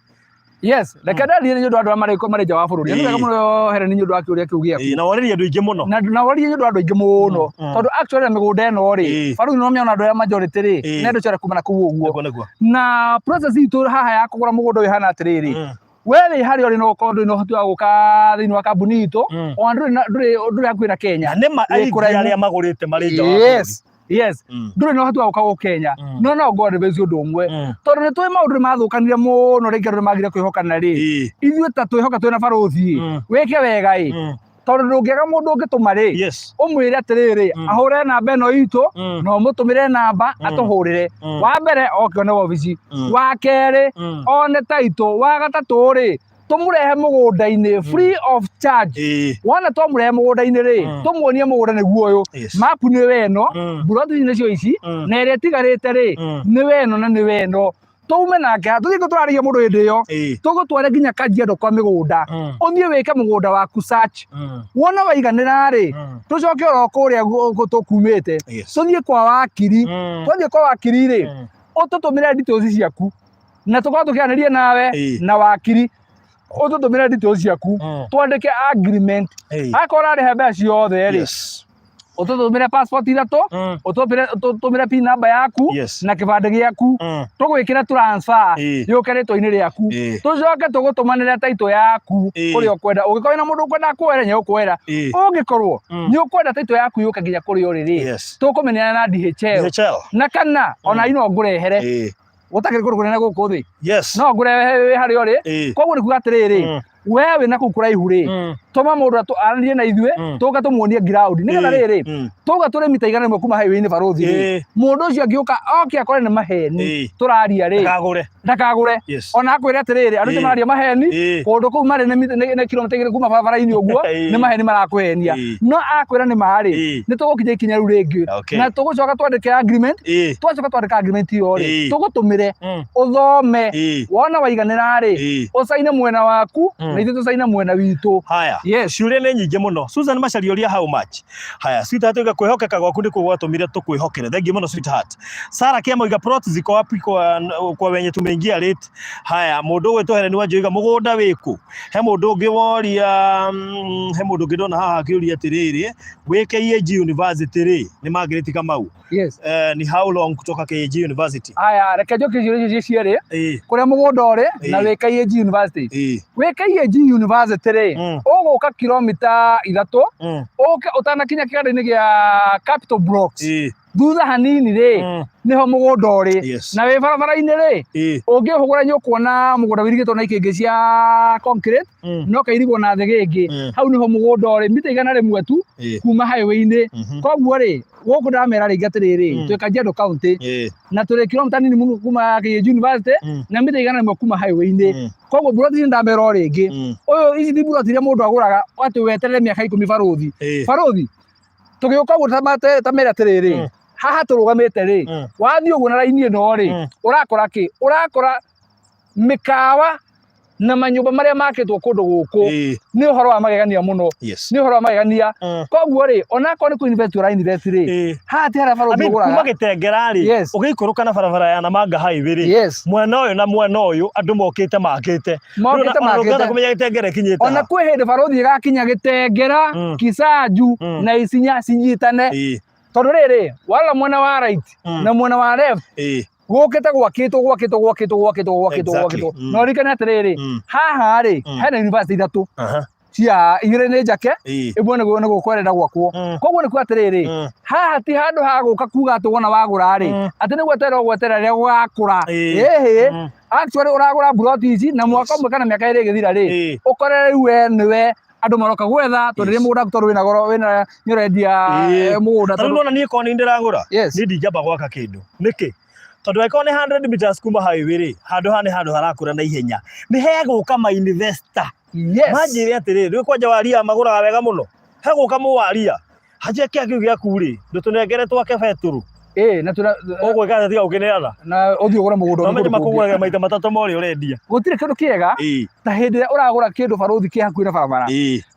Yes, reke ndarie nĩ ũndũ wa andũ arĩa marĩ nja wa bũrũri. Nĩ wega mũno Helen nĩ ũndũ wa kĩũria kĩu gĩaku. Na warĩria andũ aingĩ mũno. Na waririe nĩ ũndũ wa andũ aingĩ mũno. Tondũ actually mĩgũnda ĩno rĩ, barũthi no mĩona andũ arĩa majority rĩ, nĩ andũ acio kuma na kũu ũguo. Nĩguo nĩguo. Na process itũ haha ya kũgũra mũgũnda ũyũ ĩhana atĩrĩrĩ, we wĩ harĩa ũrĩ no ũkorwo ndũrĩ na ũhoti wa gũka thĩinĩ wa kambuni itũ, ona ndũrĩ hakuhĩ na Kenya. Na nĩ ma Wĩ aingĩ kũraihu. arĩa magũrĩte marĩ nja wa bũrũri. Yes. Yes. Ndũrĩ na ũhoti wa gũka gũkũ Kenya. No no ngũ-advise ũndũ ũmwe. Tondũ nĩ tũĩ maũndũ nĩ mathũkanire mũno rĩngĩ andũ nĩ magire kwĩhokana rĩ. Ithuĩ ta twĩhoka twĩna barũthi ĩ, wĩke wega ĩ. Tondũ ndũngĩaga mũndũ ũngĩtũma rĩ, ũmwĩre atĩrĩrĩ, ahũre namba ĩno itũ, na ũmũtũmĩre namba atũhũrĩre. Wa mbere oke one wabici. Wa kerĩ one taitũ. Wa gatatũ rĩ, tũmũrehe mũgũnda-inĩ free of charge. Wona twamũrehe mũgũnda-inĩ rĩ, tũmuonie mũgũnda nĩguo ũyũ, mapu nĩ we ĩno, mburoti ici nĩcio ici, na ĩrĩa ĩtigarĩte rĩ, nĩ we ĩno na nĩ we ĩno. Tume nake haha, tũthiĩ tũrarĩria mũndũ hĩndĩ ĩyo, tũgũtware nginya Kajiado kwa mĩgũnda, ũthiĩ wĩke mũgũnda waku search. Wona waiganĩra rĩ, tũcoke oro kũrĩa tũkumĩte, tũthiĩ kwa wakiri. Twathiĩ kwa wakiri rĩ, ũtũtũmĩre details ciaku, na tũkorwo tũkĩaranĩria nawe na wakiri, ũtũtũmĩre details ciaku, twandĩke agreement. Akorwo ũrarĩha mbeca ciothe rĩ, ũtũtũmĩre passport ithatũ, ũtũtũmĩre PIN number yaku na kĩbandĩ gĩaku, tũgwĩkĩre transfer yũke rĩtwa-inĩ rĩaku, tũcoke tũgũtũmanĩre title yaku kũrĩa ũkwenda. Ũngĩkorwo wĩna mũndũ ũkwenda kuoera, nĩ egũkuoera. Ũngĩkorwo nĩ ũkwenda title yaku yũke nginya kũrĩa ũrĩ rĩ, tũkũmĩneana na DHL. DHL. Na kana ona ino ngũrehere. Gũtakĩrĩ kũndũ kũnene gũkũ thĩ. No ngũrehe wĩ harĩa ũrĩ. Koguo nĩ kuga atĩrĩrĩ, we wĩna kũu kũraihu rĩ, tũma mũndũ aranĩrie na ithuĩ, tũke tũmuonie ground. Nĩgetha rĩrĩ, tũga tũrĩ mita 100 kuma highway-inĩ barũthi rĩ, mũndũ ũcio angĩũka oke akore nĩ maheni tũraria rĩ, Ndakagũre. Ndakagũre. Ona akwĩre atĩrĩrĩ, andũ acio mararia maheni, kũndũ kũu marĩ nĩ kilomita 2 kuma barabara-inĩ ũguo, nĩ maheni marakũhenia. No akwĩra nĩ ma rĩ, nĩ tũgũkinya ikinya rĩu rĩngĩ. Na tũgũcoka twandĩke agreement, twacoka twandĩka agreement ĩyo rĩ, tũgũtũmĩre, ũthome, wona waiganĩra rĩ, ũcaine mwena waku, na ithuĩ tũcaine mwena witũ. Haya. Yes. Ciũria nĩ nyingĩ mũno. Susan Macharia ũria how much. Haya, sweetheart oiga kwĩhokeka gwaku nĩkuo gwatũmire tũkwĩhokere. Thengiũ mũno sweetheart. Sara Kĩama oiga plot ziko wapi kwa wenye tumeingia late. Haya, mũndũ ũgwĩtwo Helen Wanjũ oiga mũgũnda wĩkũ. He mũndũ ũngĩ woria, he mũndũ ũngĩ ndona haha akĩũria atĩrĩrĩ, wĩ KAG University rĩ, nĩ Margaret Kamau. Ni how long kutoka KAG University? Aya, reke njoke ciũria icio cierĩ. Kũrĩa mũgũnda ũrĩ na wĩ KAG University. Wĩ KAG University rĩ, ũgũka kilomita 3, ũke ũtanakinya kĩganda-inĩ gĩa Capital Blocks. Thutha hanini rĩ, nĩho mũgũnda ũrĩ. Na wĩ barabara-inĩ rĩ, ũngĩhũgũra nĩ ũkuona mũgũnda ũirigĩtwo na ikĩngĩ cia concrete, na ũkairigwo na thĩgĩngĩ. Hau nĩho mũgũnda ũrĩ, mita 100 tu kuma highway-inĩ. Koguo rĩ, gũkũ ndamera rĩngĩ atĩrĩrĩ, twĩ Kajiado County, na tũrĩ kilomita nini mũno kuma KAG University, na mita 100 kuma highway-inĩ. Koguo mburoti ici ndamera o rĩngĩ, ũyũ ici ti mburoti iria mũndũ agũraga atĩ weterere mĩaka 10 barũthi. Barũthi tũgĩũka ũguo ta mere atĩrĩrĩ, haha tũrũgamĩte rĩ, wathiĩ ũguo na raini ĩno rĩ, ũrakora kĩ? Ũrakora mĩkawa na manyũmba marĩa makĩtwo kũndũ gũkũ. Nĩ ũhoro wa magegania mũno. Nĩ ũhoro wa magegania. Koguo rĩ, onakorwo nĩ kũ invest ũra invest rĩ, haha ti harĩa I barũthi mean, kuma ũgũraga. Gĩtengera rĩ, ũgĩikũrũka na barabara ya Namanga Highway rĩ, mwena ũyũ na mwena ũyũ andũ mokĩte makĩte. Mokĩte Ona ũngĩhota makĩte. kũmenya Gĩtengera ĩkinyĩte Ona ha. kwĩ hĩndĩ barũthi ĩgakinya Gĩtengera, Kisanju na Isinya cinyitane. Tondũ rĩrĩ, warora mwena wa right na mwena wa left, gũkĩte gwakĩtwo gwakĩtwo gwakĩtwo gwakĩtwo gwakĩtwo gwakĩtwo. Na ũririkane atĩrĩrĩ, haha rĩ, hena university ithatũ cia igĩrĩ nĩ njake, ĩmwe nĩ gũkũ ĩrenda gwakwo. Koguo nĩ kuga atĩrĩrĩ, haha ti handũ ha gũka kuga atĩ wona wagũra rĩ, atĩ nĩ gweterera ũgweterera rĩrĩa gũgakũra. Ĩhĩ, actually ũragũra mburoti ici na mwaka ũmwe kana mĩaka 2 ĩgĩthira rĩ, ũkore rĩu we nĩwe andũ maroka gwetha, tondũ rĩrĩa mũgũnda tondũ wĩna goro, wĩna nĩ ũrendia mũgũnda Ta rĩu tondũ nona niĩ korwo nĩ ndĩragũra, niĩ ndingĩamba gwaka kĩndũ. Nĩkĩ? Tondũ angĩkorwo nĩ 100 meters kuma highway rĩ, handũ haha nĩ handũ harakũra na ihenya. Nĩ hegũka ma investor. Manjĩre atĩrĩrĩ, rĩu kwanja waria magũraga wega mũno. Hegũka mũwaria. Hanjia kĩa kĩu gĩaku rĩ, ndũtũnengere twake betũrũ. Ĩĩ, na tũna Ũgwĩka atĩa tiga gũkĩneana? Na ũthiĩ ũgũre mũgũnda No ũngĩ menye kũndũ kũngĩ. makũgũraga maita matatũ ma ũrĩa ũrendia. Gũtirĩ kĩndũ kĩega ta hĩndĩ ĩrĩa ũragũra kĩndũ barũthi kĩ hakuhĩ na barabara.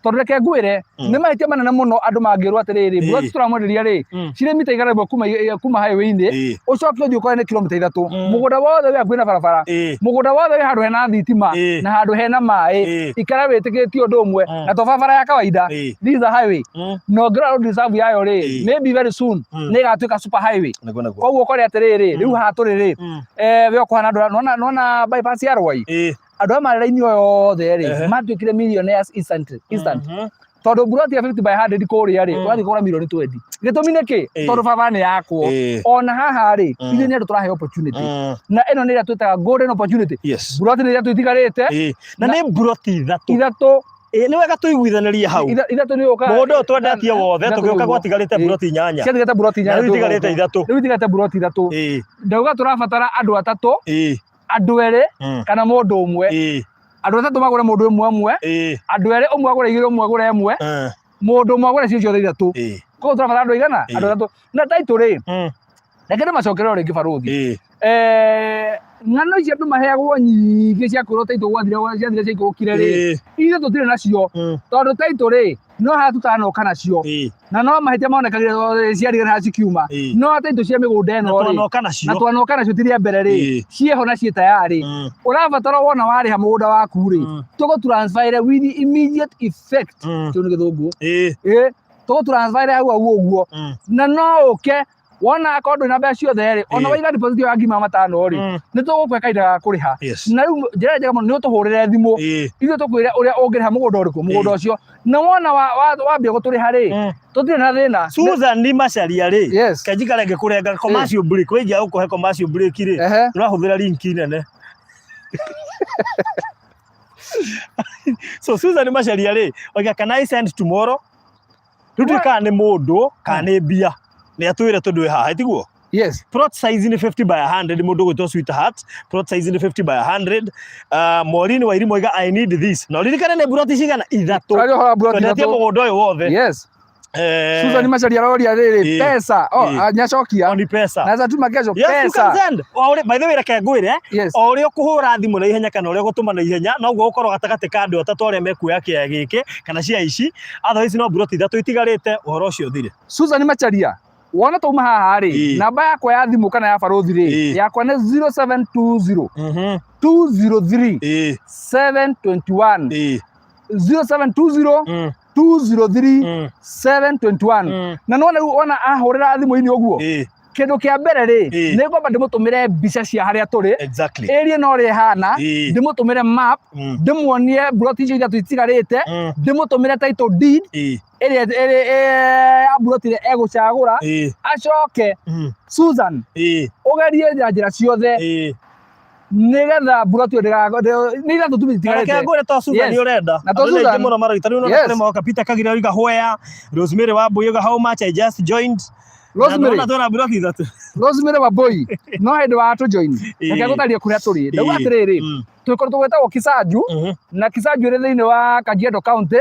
Tondũ reke ngwĩre, nĩ mahĩtia manene mũno andũ mangĩrwo atĩrĩrĩ, mburoti tũramwenderia rĩ, cirĩ mita 100 kuma highway-inĩ, ũcoke ũthiĩ ũkore nĩ kilomita 3. Mũgũnda wothe wĩ hakuhĩ na barabara, mũgũnda wothe wĩ handũ hena thitima na handũ hena maĩ, ikara wĩtĩkĩtie ũndũ ũmwe, na to barabara ya kawaida, this is a highway. Na ũngĩrora road reserve yayo rĩ, maybe very soon nĩ ĩgatuĩka super highway. Nĩguo nĩguo. Koguo ũkore atĩrĩrĩ, rĩu haha tũrĩ rĩ, we ũkũhana andũ, nona bypass ya Rwai, andũ aya marĩ raini ĩyo yothe rĩ, matuĩkire millionaires instantly, instant. Tondũ mburoti ya 50 by 100 kũrĩa rĩ, ũrathiĩ kũgũra mirioni 20. Gĩtũmi nĩ kĩ? Tondũ barabara nĩ yakwo. Ona haha rĩ, ithuĩ nĩ andũ tũrahe opportunity. Na ĩno nĩ ĩrĩa twĩtaga golden opportunity. Mburoti nĩ ithatũ itigarĩte. Na nĩ mburoti ithatũ. Ithatũ. Nĩ wega tũiguithanĩrie hau. Ithatũ nĩ ũka. Mũgũnda ũyũ twendetie wothe, Ithatũ tũgĩũka nĩguo. gwatigarĩte mburoti inyanya. Ciatigĩte mburoti Na inyanya rĩu itigarĩte tũgũka. ithatũ. Rĩu itigarĩte mburoti ithatũ. Ndauga tũrabatara andũ atatũ, andũ erĩ, kana mũndũ ũmwe. Andũ atatũ magũre mũndũ ũmwe ũmwe, andũ erĩ ũmwe agũre igĩrĩ ũmwe agũre ĩmwe, mũndũ ũmwe agũre cio ciothe ithatũ. Koguo tũrabatara andũ aigana? Andũ atatũ. Na taitũ rĩ, reke ndĩmacokere o rĩngĩ barũthi. Ng'ano ici andũ maheagwo nyingĩ cia kwĩrwo taitũ gwathire ciathire ciaikũrũkire rĩ, ithuĩ tũtirĩ nacio, tondũ taitũ rĩ, no haha tutanoka nacio, na no mahĩtia monekagire ciarigana haha cikiuma, no taitũ cia mĩgũnda Na ĩno rĩ, twanoka nacio. Na twanoka nacio ti rĩa mbere rĩ, ciĩho na ciĩ tayarĩ. Ũrabatara wona warĩha mũgũnda waku rĩ, tũgũ transfer with immediate effect. Kĩu nĩ gĩthũngũ. Tũgũ transfer hau hau ũguo. Na no ũke wona akorwo ndũrĩ na mbeca ciothe rĩ, ona waiga deposit ĩyo ya 500,000 rĩ, nĩ tũgũkũhe kahinda ga kũrĩha. Na rĩu njĩra ĩrĩa njega mũno nĩ ũtũhũrĩre thimũ, ithuĩ tũkwĩre ũrĩa ũngĩrĩha mũgũnda ũrĩkũ, mũgũnda ũcio. Na wona wambia gũtũrĩha rĩ, tũtirĩ na thĩna. Susan Macharia rĩ, kenjikare ngĩkũrenga commercial break, wĩngia gũkũhe commercial break rĩ, ũrahũthĩra link nene. So Susan Macharia rĩ, oiga can I send tomorrow? Rĩu ndiũĩ kana nĩ mũndũ kana nĩ mbia. Nĩ atwĩre tondũ wĩ haha, tiguo? Yes. Plot size nĩ 50 by 100, mũndũ ũgwĩtwo sweetheart. Plot size nĩ 50 by 100. Maureen Wairimu oiga I need this. Na ũririkane nĩ mburoti cigana? Ithatũ. Tũraria ũhoro wa mburoti Twendetie ithatũ. mũgũnda ũyũ wothe. Yes. Susan Macharia aroria rĩrĩ, pesa. Oh, nĩacokia. Oni pesa. Naweza tuma kesho Yes, you pesa. can send. O ũrĩa, by the way, reke ngwĩre, o ũrĩa ũkũhũra thimũ na ihenya kana ũrĩa ũgũtũma na ihenya, noguo ũgũkorwo gatagatĩ ka andũ atatũ arĩa mekuoya kĩaya gĩkĩ kana cia ici. Otherwise no mburoti ithatũ itigarĩte, ũhoro ũcio ũthire. Susan Macharia, wona twauma haha rĩ, namba yakwa ya thimũ kana ya barũthi rĩ, yakwa nĩ 0720 203 721. 0720 203 721. Na nona rĩu ona ahũrĩra thimũ-inĩ ũguo, Kĩndũ kĩa mbere rĩ, Ĩĩ. nĩ ngwamba ndĩmũtũmĩre mbica cia harĩa tũrĩ, area ĩno ũrĩa ĩhana, ndĩmũtũmĩre map, ndĩmuonie mburoti icio ithatũ itigarĩte, ndĩmũtũmĩre title deed ĩrĩa ya mburoti ĩrĩa egũcagũra, acoke Susan ũgerie na njĩra ciothe nĩgetha mburoti ĩyo nĩ ithatũ tu Reke itigarĩte. ngwĩre to Susan ũrenda. Na to Andũ nĩ aingĩ Susan. mũno maroita rĩu nona kũrĩ moka Peter Kagira oiga where, Rosemary Wambui oiga how much I just joined. Na Rosemary. ndona twĩna mburoti ithatũ. Rosemary Wambui no hĩndĩ wa tũ join, reke ngũtarĩrie kũrĩa tũrĩ. Ndauga atĩrĩrĩ, twĩ kũndũ gwĩtagwo Kisanju, na Kisanju ĩrĩ thĩinĩ wa Kajiado County,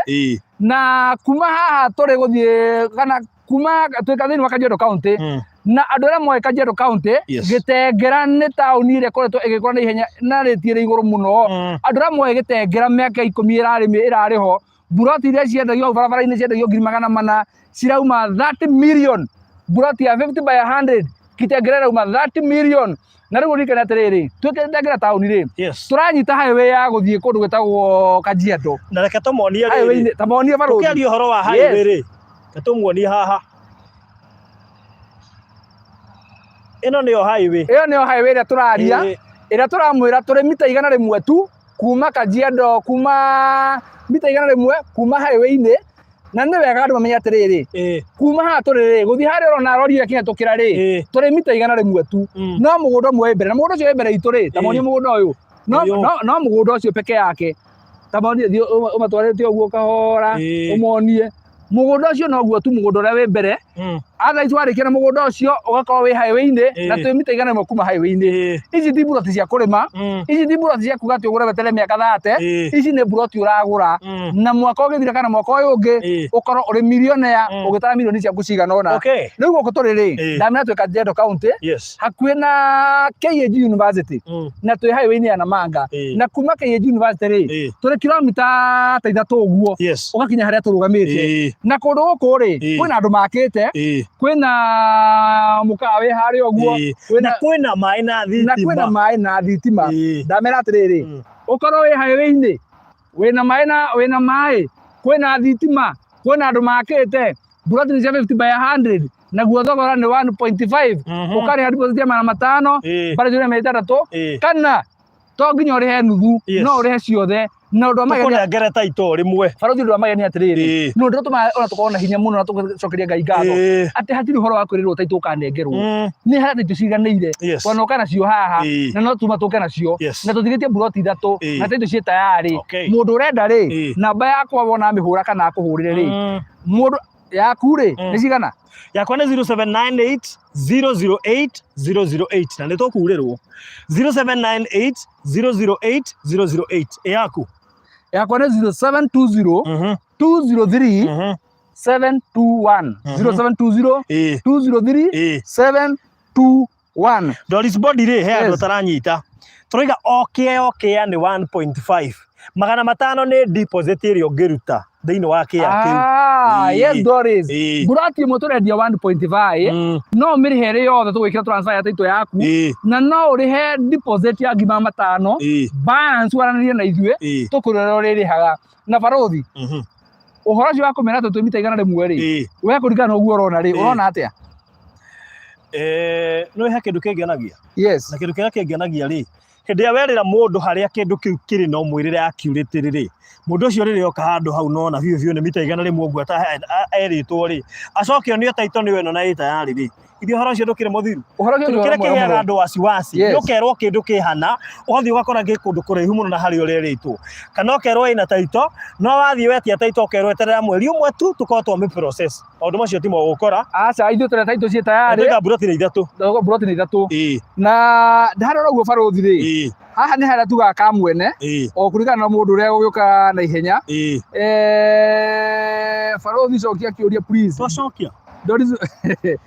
na kuma haha tũrĩ gũthiĩ kana kuma twĩ thĩinĩ wa Kajiado County, na andũ arĩa moĩ Kajiado County, Gĩtengera nĩ taũni ĩrĩa ĩkoretwo ĩgĩkũra na ihenya na rĩti ĩrĩ igũrũ mũno. Andũ arĩa moĩ Gĩtengera mĩaka 10 ĩrarĩ ho, mburoti iria ciendagio hau barabara-inĩ ciendagio 400,000, cirauma 30 million. Mburoti ya 50 by 100 Kitengela ĩrauma 30 million. Na rĩu ũririkane atĩrĩrĩ, twĩ Kitengela taũni rĩ, tũranyita highway ya gũthiĩ kũndũ gwĩtagwo Kajiado. Na reke tũmonie rĩrĩ. Highway-inĩ, ta monie barũthi. Tũkĩaria ũhoro wa highway rĩ, reke tũmuonie haha. Ĩno nĩyo highway. Ĩyo nĩyo highway ĩrĩa tũraria, ĩrĩa tũramwĩra tũrĩ mita 100 tu kuma Kajiado, kuma mita 100 kuma highway-inĩ. Na nĩ wega andũ mamenye atĩrĩrĩ, kuma haha tũrĩ rĩ, gũthiĩ harĩa ũrona rori ĩyo ĩkĩhetũkĩra rĩ, tũrĩ mita 100 tu. No mũgũnda ũmwe wĩ mbere, na mũgũnda ũcio wĩ mbere itũ rĩ, ta monie mũgũnda ũyũ. No mũgũnda ũcio peke yake. Ta monie, thiĩ ũmatwarĩte ũguo kahora, ũmonie. Mũgũnda ũcio noguo tu mũgũnda ũrĩa wĩ mbere. Otherwise warĩkia na mũgũnda ũcio ũgakorwo wĩ highway-inĩ, na twĩ mita 100 kuma highway-inĩ. Ici ti mburoti cia kũrĩma, ici ti mburoti cia kuga atĩ ũgũre weterere mĩaka 30, ici nĩ mburoti ũragũra na mwaka ũgĩthira kana mwaka ũyũ ũngĩ ũkorwo ũrĩ millionaire, ũgĩtara mirioni ciaku cigana ũna. Rĩu gũkũ tũrĩ rĩ, ndamenya twĩ Kajiado County, hakuhĩ na KAG University, na twĩ highway-inĩ ya Namanga, na kuma KAG University rĩ, tũrĩ kilomita ta 3 ũguo ũgakinya harĩa tũrũgamĩte. Na kũndũ gũkũ rĩ, kwĩna andũ makĩte, kwĩna mũkawa wĩ harĩa ũguo, Na kwĩna maĩ na na kwĩna thitima. maĩ na thitima. Ndamera atĩrĩrĩ, ũkorwo wĩ highway-inĩ, wĩna maĩ na wĩna maĩ, kwĩna thitima, kwĩna andũ makĩte, mburoti nĩ cia 50 by 100, naguo thogora nĩ 1.5, ũkarĩha deposit ya 500, balance ya 600, kana to nginya ũrĩhe nuthu, no ũrĩhe ciothe. Na ũndũ wa magegania, Tũkũnengere taito rĩmwe. Barũthi, ũndũ wa magegania atĩrĩrĩ, nĩ ũndũ ũtũmaga ona tũkorwo na hinya mũno na tũgacokeria Ngai ngatho, atĩ hatirĩ ũhoro wa kwĩrĩrwo taito ũkanengerwo. Nĩ harĩa taito ciganĩire, twanoka nacio haha, na no tuma tũke nacio, na tũtigĩtie mburoti ithatũ, na taito ciĩ tayarĩ. Mũndũ ũrenda rĩ, namba yakwa wona amĩhũra kana akũhũrĩre rĩ, mũndũ yaku rĩ, nĩ cigana? Yakwa nĩ 0798 008 008, na nĩ tũkurĩrwo 0798 008 008. Ĩ yaku? Yakwa nĩ 0720 203 721. 0720 203 721. Doris Body rĩ, he andũ ataranyita. Tũroiga o kĩa o kĩa nĩ 1.5. 500 nĩ deposit ĩrĩa ũngĩruta thĩinĩ wa kĩa kĩu. Yes, Doris. Mburati ĩmwe tũrendia 1.5, no ũmĩrĩhe ĩrĩ yothe tũgwĩkĩra transfer ya title yaku, na no ũrĩhe deposit ya 500,000, balance waranĩrie na ithuĩ, tũkwĩre ũrĩa ũrĩrĩhaga. Na barũthi, ũhoro ũcio wa kũmera atĩ twĩ mita 100 rĩ, we kũringana na ũguo ũrona rĩ, ũrona atĩa? Nĩ he kĩndũ kĩngenagia. Na kĩndũ kĩrĩa kĩngenagia rĩ, hĩndĩ ĩrĩa werĩra mũndũ harĩa kĩndũ kĩu kĩrĩ na ũmwĩrĩre accurate rĩ, mũndũ ũcio rĩrĩa oka handũ hau nona biũ biũ nĩ mita 100 ũguo erĩtwo rĩ, acoke onio title nĩyo ĩno na ĩ tayarĩ rĩ, ithuĩ ũhoro ũcio ndũkĩrĩ mũthiru. Ũhoro ũcio Kĩndũ nĩ ũhoro kĩrĩa mwega kĩheaga mũno. andũ wasiwasi, nĩ ũkerwo kĩndũ kĩhana, ũgathiĩ ũgakora gĩ kũndũ kũraihu mũno na harĩa ũrerĩtwo. Kana ũkerwo ĩna title, no wathiĩ wetia title ũkerwo eterera mweri ũmwe tu tũkorwo twamĩ process. Maũndũ macio timo gũkora. Aca, ithuĩ tũrĩ title ciĩ tayarĩ. Tuiga mburoti nĩ ithatũ. Mburoti nĩ ithatũ. Na ndarora ũguo barũthi rĩ, haha nĩ harĩa tugaga ka mwene, o kũringana na mũndũ ũrĩa ũgũgĩũka na ihenya. Barũthi, cokia kĩũria please. Twacokia. Doris.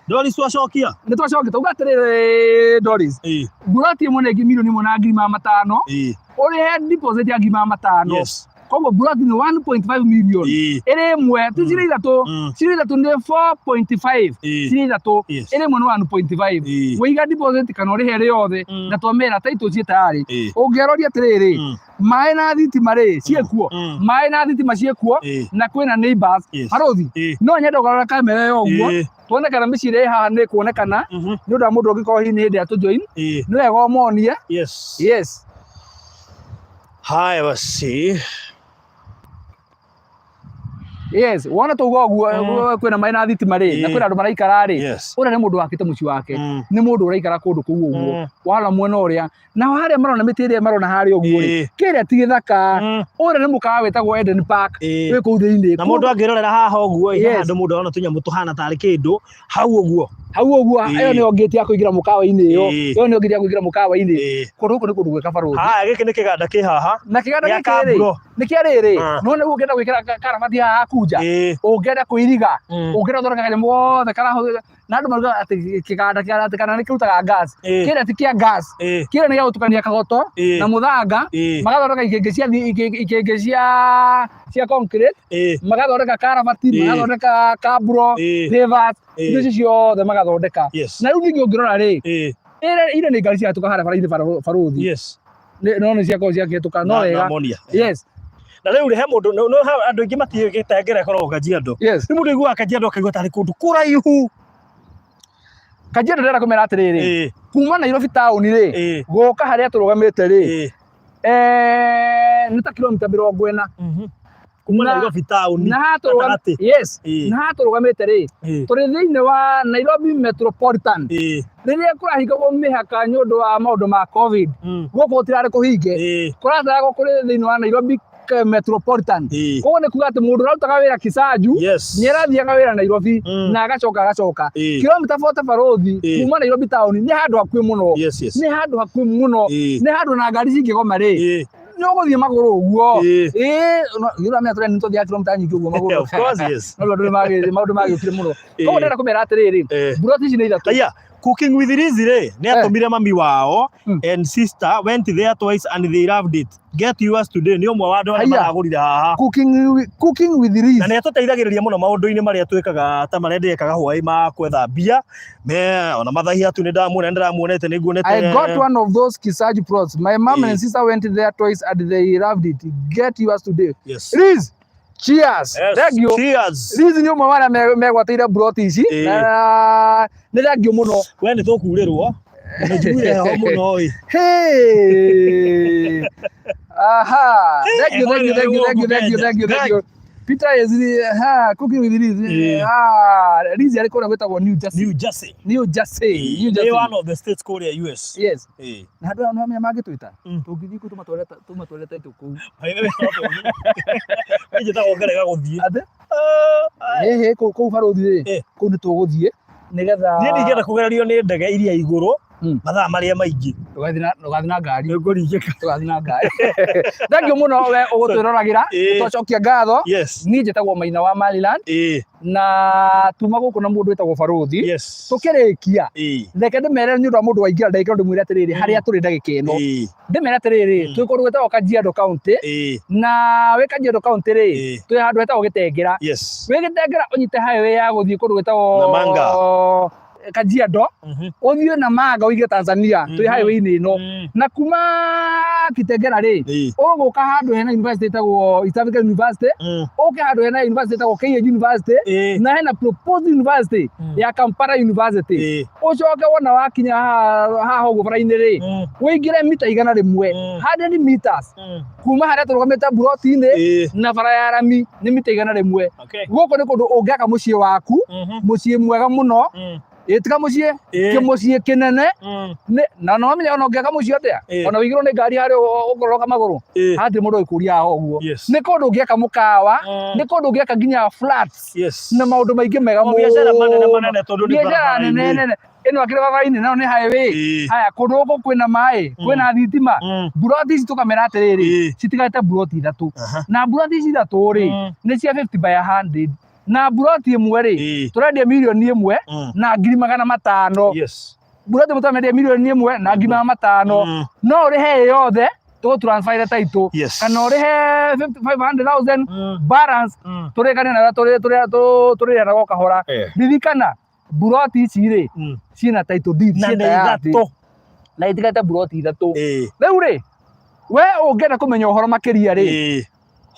Doris, twacokia. Nĩ twacokia. Tauga atĩrĩrĩ Doris, mburoti ĩmwe nĩ 1,100,500, ũrĩhe deposit ya 500,000. Koguo mburoti nĩ 1.5 million ĩrĩ ĩmwe, ti cirĩ ithatũ. Cirĩ ithatũ nĩ 4.5. Cirĩ ithatũ, ĩrĩ ĩmwe nĩ 1.5. Wĩiga deposit kana ũrĩhe ĩrĩ yothe. Na twamera title ciĩ tayarĩ. Ũngĩroria atĩrĩrĩ, maĩ na thitima rĩ ciĩkuo? Maĩ na thitima ciĩkuo. Na kwĩna neighbors. Barũthi, no nyende ũgarũra kamera ĩyo ũguo, tuone kana mĩciĩ ĩrĩa ĩ haha nĩ ĩkuonekana, nĩ ũndũ wa mũndũ ũngĩkorwo hihi nĩ hĩndĩ atũjoin. Nĩ wega ũmonie. Yes. Haya basi. Yes, wona tauga ũguo, kwĩna maĩ na thitima rĩ, na kwĩna andũ maraikara rĩ, ũrĩa nĩ mũndũ wakĩte mũciĩ wake. Nĩ mũndũ ũraikara kũndũ kũu ũguo. Wala mwena ũrĩa nao harĩa marona mĩtĩ ĩrĩa marona harĩa ũguo rĩ, kĩrĩa ti gĩthaka. Ũrĩa nĩ mũkawa wĩtagwo Eden Park, wĩ kũu thĩinĩ. Na mũndũ angĩrorera haha ũguo ĩ, handũ mũndũ arona tũnyamũ tũhana tarĩ kĩndũ hau ũguo. Hau ũguo, ĩyo nĩyo ngĩti ya kũingĩra mũkawa-inĩ ĩyo. Ĩyo nĩyo ngĩti ya kũingĩra mũkawa-inĩ. Kũndũ gũkũ nĩ kũndũ gwĩka, barũthi. Haya, gĩkĩ nĩ kĩganda kĩ haha. Na kĩganda Gĩa gĩkĩ rĩ, Kamburo. Nĩ kĩa rĩrĩ, no nĩguo ũngĩenda gwĩkĩra karabati haha haku nja, ũngĩenda kũiriga, ũngĩenda gũthondeka kanyamũ gothe karahũthĩra, na andũ marugaga atĩ kĩganda kĩa atĩ kana nĩ kĩrutaga gas. Kĩrĩa ti kĩa gas. Kĩrĩa nĩ gĩa gũtukania kagoto na mũthanga, magathondeka ikĩngĩ cia ikĩngĩ cia concrete, magathondeka karabati, magathondeka kaburo, pavers, indo icio ciothe magathondeka. Na rĩu ningĩ ũngĩrora rĩ, ire nĩ ngari ciahĩtũka harĩa bara-inĩ, barũthi. No nĩ ciakorwo ciakĩhĩtũka no Na wega. Monia. Yes. Na rĩu rĩ, he mũndũ no andũ aingĩ matiũĩ Gĩtengera ĩkoragwo Kajiado. Nĩ mũndũ aiguaga Kajiado akaigua tarĩ kũndũ kũraihu. Kajiado, ndĩrenda kũmera atĩrĩrĩ, kuma Nairobi taũni rĩ, gũka harĩa tũrũgamĩte rĩ, nĩ ta kilomita 40. Kuma Nairobi taũni Na haha gatagatĩ. Yes. Na haha tũrũgamĩte rĩ, tũrĩ thĩinĩ wa Nairobi Metropolitan. Rĩrĩa kũrahingagwo mĩhaka nĩ ũndũ wa maũndũ ma COVID, gũkũ gũtirarĩ kũhinge, kũrataragwo kũrĩ thĩinĩ wa Nairobi Metropolitan. Koguo nĩ kuga atĩ mũndũ ũrarutaga wĩra Kisaju nĩ arathiaga wĩra Nairobi na agacoka agacoka. Kilomita 40, barũthi, kuma Nairobi taũni nĩ handũ hakuhĩ mũno. Nĩ handũ hakuhĩ mũno. Nĩ handũ na ngari cingĩgoma rĩ, nĩ ũgũthiĩ magũrũ ũguo. Ĩĩ, nĩ ũramenya tũrĩa nĩ tũthiaga kilomita nyingĩ ũguo magũrũ. Of course, yes. No andũ maũndũ magĩũkire mũno. Koguo ndĩrenda kũmera atĩrĩrĩ, mburoti ici nĩ ithatũ. Aya, Cooking with Liz rĩ, nĩ atũmire mami wao and sister went there twice and they loved it. Get yours today. Nĩ ũmwe wa andũ arĩa Haiya. maragũrire haha. Cooking with Liz. Na nĩ atũteithagĩrĩria mũno maũndũ-inĩ marĩa twĩkaga, ta marĩa ndĩrekaga hwaĩ ma kwetha mbia. Me ona mathahia tu nĩ ndamuona, nĩ ndĩramuonete, nĩ nguonete. I got one of those Kisaju plots. My mom and sister went there twice and they loved it. Get yours today. Liz, cheers. Thank you. Cheers. Liz nĩ ũmwe wa arĩa megwatĩire mburoti ici. Na nĩ thank you mũno. We nĩ tũkurĩrwo. Nĩ njiguire heho mũno ĩ. Hey. Aha. Thank you, thank you, thank you, thank you, thank you, thank you, thank you. Peter is, ha, cooking with Liz. Ah, Liz arĩ kũrĩa gwĩtagwo New Jersey. New Jersey. New Jersey. New Nĩ Jersey. one of the states kũrĩa US. Yes. Na andũ aya nĩwamenya mangĩtwĩta, tũngĩthiĩ kũu tũmatware title kũu. By the way, no tũthiĩ. Niĩ njĩtagwo ngarega gũthiĩ. Atĩ? Ĩhĩ, kũu barũthi rĩ, kũu nĩ tũgũthiĩ nĩgetha Niĩ ndingĩenda kũgererio nĩ ndege iria igũrũ mathaa marĩa maingĩ. Ndũgathiĩ na ngari. Nĩ ngũringĩka. Tũgathiĩ na ngari. Thank you mũno we ũgũtwĩroragĩra. Twacokia ngatho. Niĩ njĩtagwo Maina wa Maryland, na tuma gũkũ na mũndũ wĩtagwo barũthi. Tũkĩrĩkia, reke ndĩmere nĩ ũndũ wa mũndũ waingĩra ndagĩka ĩno, ndĩmwĩre atĩrĩrĩ, harĩa tũrĩ ndagĩka ĩno, ndĩmere atĩrĩrĩ, twĩ kũndũ gwĩtagwo Kajiado County. Na wĩ Kajiado County rĩ, twĩ handũ hetagwo Gĩtengera. Wĩ Gĩtengera ũnyite highway ya gũthiĩ kũndũ gwĩtagwo Namanga. Kajiado, ũthiĩ Namanga ũingĩre Tanzania. Twĩ highway-inĩ ĩno. Na kuma Kitengera rĩ, ũgũka handũ hena university ĩtagwo East African University, ũke handũ hena university ĩtagwo KH University, na hena proposed university ya Kampala University. Ũcoke wona wakinya haha ũguo bara-inĩ rĩ, ũingĩre mita 100, 100 meters, kuma harĩa tũrũgamĩte mburoti-inĩ na bara ya rami nĩ mita 100. Gũkũ nĩ kũndũ ũngĩaka mũciĩ waku, mũciĩ mwega mũno. Ĩtika mũciĩ, kĩmũciĩ kĩnene. Na no wamenya ona ũngĩaka mũciĩ atĩa, ona ũigĩrwo nĩ ngari harĩa ũkũroroka magũrũ, hatirĩ mũndũ ũgĩkũria haha ũguo. Nĩ kũndũ ũngĩaka mũkawa, nĩ kũndũ ũngĩaka nginya flats na maũndũ maingĩ mega. O biacara manene manene tondũ nĩ Biacara barabara-inĩ. nene nene ĩno akĩrĩ barabara-inĩ, nayo nĩ highway. Haya, kũndũ gũkũ kwĩna maĩ, kwĩna thitima. Mburoti ici tũkamera atĩrĩrĩ, citigarĩte mburoti ithatũ. Na mburoti ici ithatũ rĩ, nĩ cia 50 by 100, na mburoti ĩmwe rĩ, tũrendia 1,500,000. 500. Mburoti ĩmwe tũramendia 1,500,000. No ũrĩhe ĩ yothe. Tũgũ transfer title. Kana ũrĩhe 500,000 balance, tũrĩkane na tũrĩhanaga o kahora. Ririkana mburoti ici rĩ, ciĩna title deed, na ciĩ nĩ tayarĩ ithatũ. Na itigarĩte mburoti ithatũ. Rĩu rĩ, we ũngĩenda kũmenya ũhoro makĩria rĩ,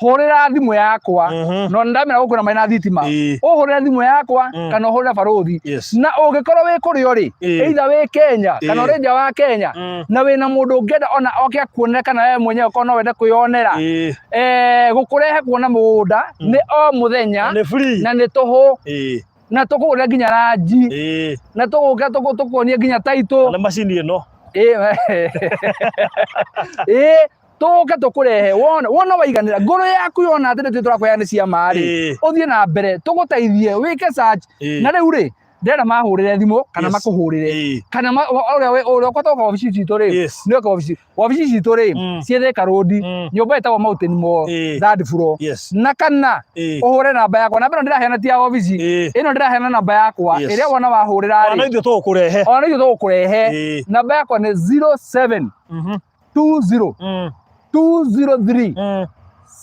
hũrĩra thimũ yakwa. No ndamera gũkũ na maĩ na thitima. Ũhũrĩre thimũ yakwa kana ũhũrĩre barũthi. Na ũngĩkorwo wĩ kũrĩa ũrĩ, either wĩ Kenya kana ũrĩ nja wa Kenya, na wĩna mũndũ ũngĩenda ona oke akuonere kana we mwenyewe ũkorwo no wende kwĩyonera, gũkũrehe kuona mũgũnda nĩ o mũthenya. Nĩ free. Na nĩ tũhũ. Na tũkũgũrĩra nginya ranji. Na tũgũka tũkuonie nginya title. Na macini ĩno. Ĩĩ, tũke tũkũrehe wona wona waiganĩra ngoro yaku yona atĩ nĩ tũrakũheana nĩ cia ma rĩ, ũthiĩ na mbere tũgũteithie wĩke search. Na rĩu rĩ, ndĩrenda mahũrĩre thimũ kana makũhũrĩre kana ũrĩa ũkwenda gũka wabici citũ rĩ, nĩ oke wabici. Wabici citũ rĩ, ciĩ Thika Road, nyũmba ĩtagwo Mountain Mall, third floor. Na kana ũhũre namba yakwa. Namba ĩno ndĩraheana ti ya wabici, ĩno ndĩraheana namba yakwa ĩrĩa wona wahũrĩra Ona rĩ, ithuĩ tũgũkũrehe. Ona ithuĩ tũgũkũrehe. Namba yakwa nĩ 07 20 203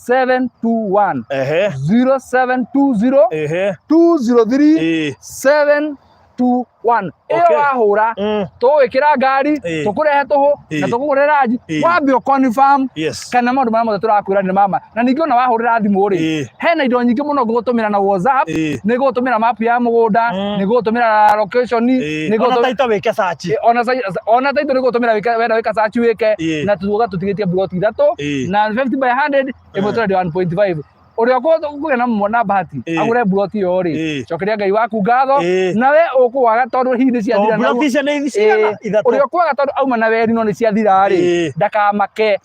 721. 0720 203 721. Ĩyo wahũra, tũgwĩkĩra ngari, tũkũrehe tũhũ na tũkũgũrĩra ranji, wambe ũ confirm kana maũndũ marĩa mothe tũrakwĩra nĩ mama. Na ningĩ ona wahũrĩra thimũ rĩ, hena indo nyingĩ mũno ngũgũtũmĩra na WhatsApp. Nĩ ngũgũtũmĩra map ya mũgũnda, nĩ ngũgũtũmĩra location, nĩ Ona taita wĩke search. Ona taitũ nĩ ngũgũtũmĩra wĩke, wenda wĩka search wĩke. Na tuga tũtigĩtie mburoti ithatũ na 50 by 100 ĩmwe tũrendia 1.5. Ũrĩa ũkũgĩa na na bahati agũre mburoti ĩyo rĩ, cokeria Ngai waku ngatho. Na we ũkwaga tondũ hihi nĩ ciathira Tondũ mburoti icio nĩ cigana? Ithatũ. Ũrĩa ũkwaga tondũ auma na weri no nĩ ciathira rĩ, ndakamake.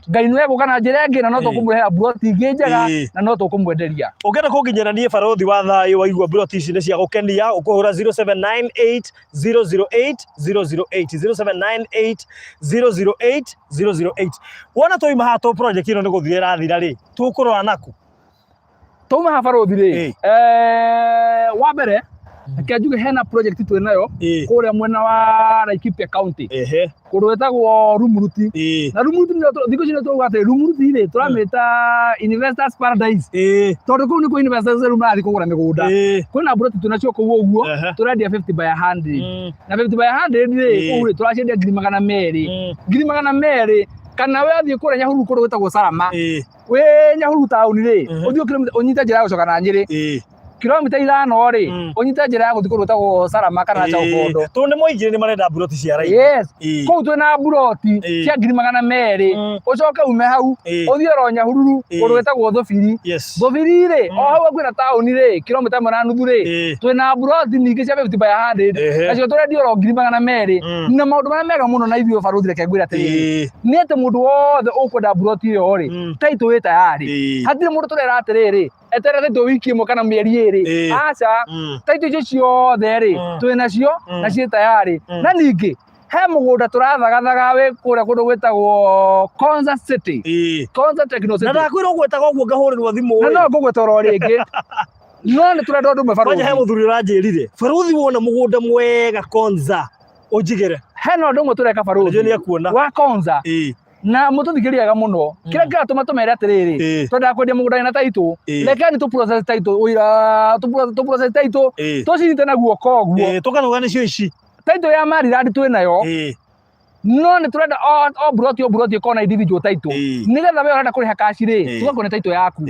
Ngai nĩ egũka na njĩra ĩngĩ na no tũkũmũrehera mburoti ingĩ njega na no tũkũmwenderia. Ũngĩenda kũnginyĩra niĩ barũthi wa thayũ, waigua mburoti ici nĩ cia gũkenia, ũkũhũra 0798 008 008, 0798 008 008. Wona twauma haha, to project ĩno nĩ gũthira ĩrathira rĩ, tũkũrora naku? Twauma haha barũthi rĩ, wa mbere reke njuge hena project twĩ nayo kũrĩa mwena wa Laikipia County, kũndũ gwĩtagwo Rumuruti. Na Rumuruti nĩyo thikũ ici nĩ tũrauga atĩ Rumuruti rĩ, tũramĩta Investors Paradise, tondũ kũu nĩkuo investors rĩu marathiĩ kũgũra mĩgũnda. Kwĩna mburoti twĩnacio kũu ũguo, tũrendia 50 by 100. Na 50 by 100 rĩ, kũu rĩ, tũraciendia 200,000, 200,000. Kana we athiĩ kũrĩa Nyahururu kũndũ gwĩtagwo Salama, wĩ Nyahururu taũni rĩ, ũthiĩ kilomita ũnyite njĩra ya gũcoka na Nyĩrĩ, kilomita 5 rĩ, ũnyite njĩra ya gũthiĩ kũndũ gwĩtagwo Salama kana Chaubondo. Tondũ nĩ moigire nĩ marenda mburoti cia raithi. Yes. Kũu twĩna mburoti cia 200,000. Ũcoke ume hau, ũthiĩ oro Nyahururu kũndũ gwĩtagwo Thũbiri. Thũbiri rĩ, o hau hakuhĩ na taũni rĩ, kilomita 1.5 rĩ, twĩna mburoti ningĩ cia 50 by 100. Nacio tũrendia oro 200,000. Na maũndũ marĩa mega mũno na ithuĩ barũthi, reke ngwĩre atĩrĩrĩ, nĩ atĩ mũndũ wothe ũkwenda mburoti ĩyo rĩ, title ĩ tayarĩ. Hatirĩ mũndũ tũrera atĩrĩrĩ, eterera title wiki 1 kana mĩeri 2. Aca, title icio ciothe rĩ, twĩ nacio na ciĩ tayarĩ. Na ningĩ he mũgũnda tũrathagathaga wĩ kũrĩa kũndũ gwĩtagwo Konza City, Konza Techno Na City. Ndakwĩra ũgwetaga ũguo ngahũrĩrwo thimũ. Na no ngũgweta oro rĩngĩ, no nĩ tũrenda ũndũ ũmwe, Kwanja he barũthi. Mũthuri ũranjĩrire, barũthi, wona mũgũnda mwega Konza ũnjigĩre. Hena ũndũ ũmwe tũreka, Nĩnjũĩ barũthi, nĩ ekuona. Wa Konza. Na mũtũthikĩrie wega mũno, kĩrĩa kĩratũma tũmere atĩrĩrĩ, twendaga kwendia mũgũnda wĩna title. Rekeni tũ process title ũira, tũ process title, tũcinyite na guoko ũguo. Tũkathuga nĩcio ici. Title ya Maryland twĩ nayo, no nĩ tũrenda o mburoti o mburoti ĩkorwo na individual title, nĩgetha we ũrenda kũrĩha cash rĩ, tũgakũne title yaku.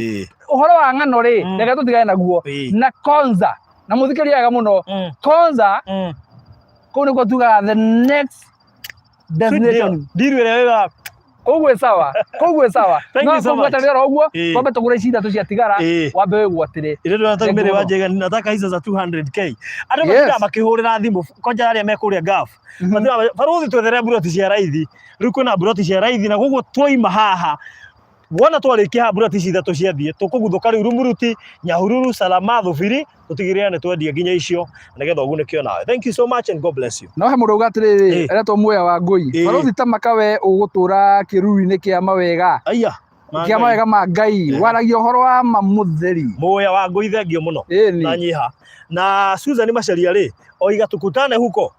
Ũhoro wa ng'ano rĩ, reke tũtigane naguo. Na Konza, na mũthikĩrie wega mũno, Konza kũu nĩkuo tugaga the next destination. Ndiru ĩrĩa wĩra. Kũu gwĩ sawa, kũu gwĩ sawa. Thank No you so much. kũgwatanĩra oro ũguo, twambe tũgũre ici ithatũ ciatigara, wambe wĩgwatĩre. Ile ndo nataka Thank mbere you mũno. wajega nataka hizo za 200K. Andũ matindaga makĩhũrĩra thimũ kwanja arĩa me kũrĩa Gulf. Matindaga barũthi, twethere mburoti cia raithi. Rĩu kwĩna mburoti cia raithi na koguo twaima haha, wona twarĩkia haha mburoti ici ithatũ ciathiĩ, tũkũguthũka rĩu Rumuruti, Nyahururu, Salama, Thubiri, tũtigĩrĩre nĩ twendia nginya icio nĩgetha ũgunĩke onawe. Thank you so much and God bless you. No he mũndũ uga atĩrĩrĩ, aretwo Muya wa Ngũi, barũthi ta maka we ũgũtũra kĩruru-inĩ kĩa mawega Aya ma kĩa Ngai. Mawega ma Ngai, waragia ũhoro wa ma mũtheri. Muya wa Ngũi, thengio mũno. Ĩni. Na nyiha na Susan Macharia rĩ, oiga tukutane huko.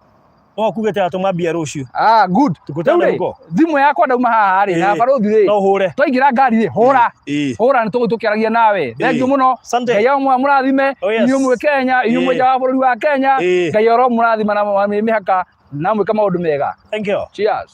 No akugĩte atũma mbia rũciũ. Ah, good. Tũkũtane Rĩu rĩ, huko. Thimũ yakwa ndauma haha rĩ, na Ĩĩ. barũthi rĩ. No ũhũre. Twaingĩra ngari rĩ, hũra. Ĩĩ. Hũra nĩ tũgũthiĩ tũkĩaragia nawe. Thank you mũno. Asante. Ngai amũrathime. Oh, yes. Inyuĩ mwĩ Kenya, inyuĩ mwĩ Ĩĩ. nja wa bũrũri wa Kenya. Ĩĩ. Ngai oro mũrathima na mĩhaka na mwĩka maũndũ mega. Thank you. Cheers.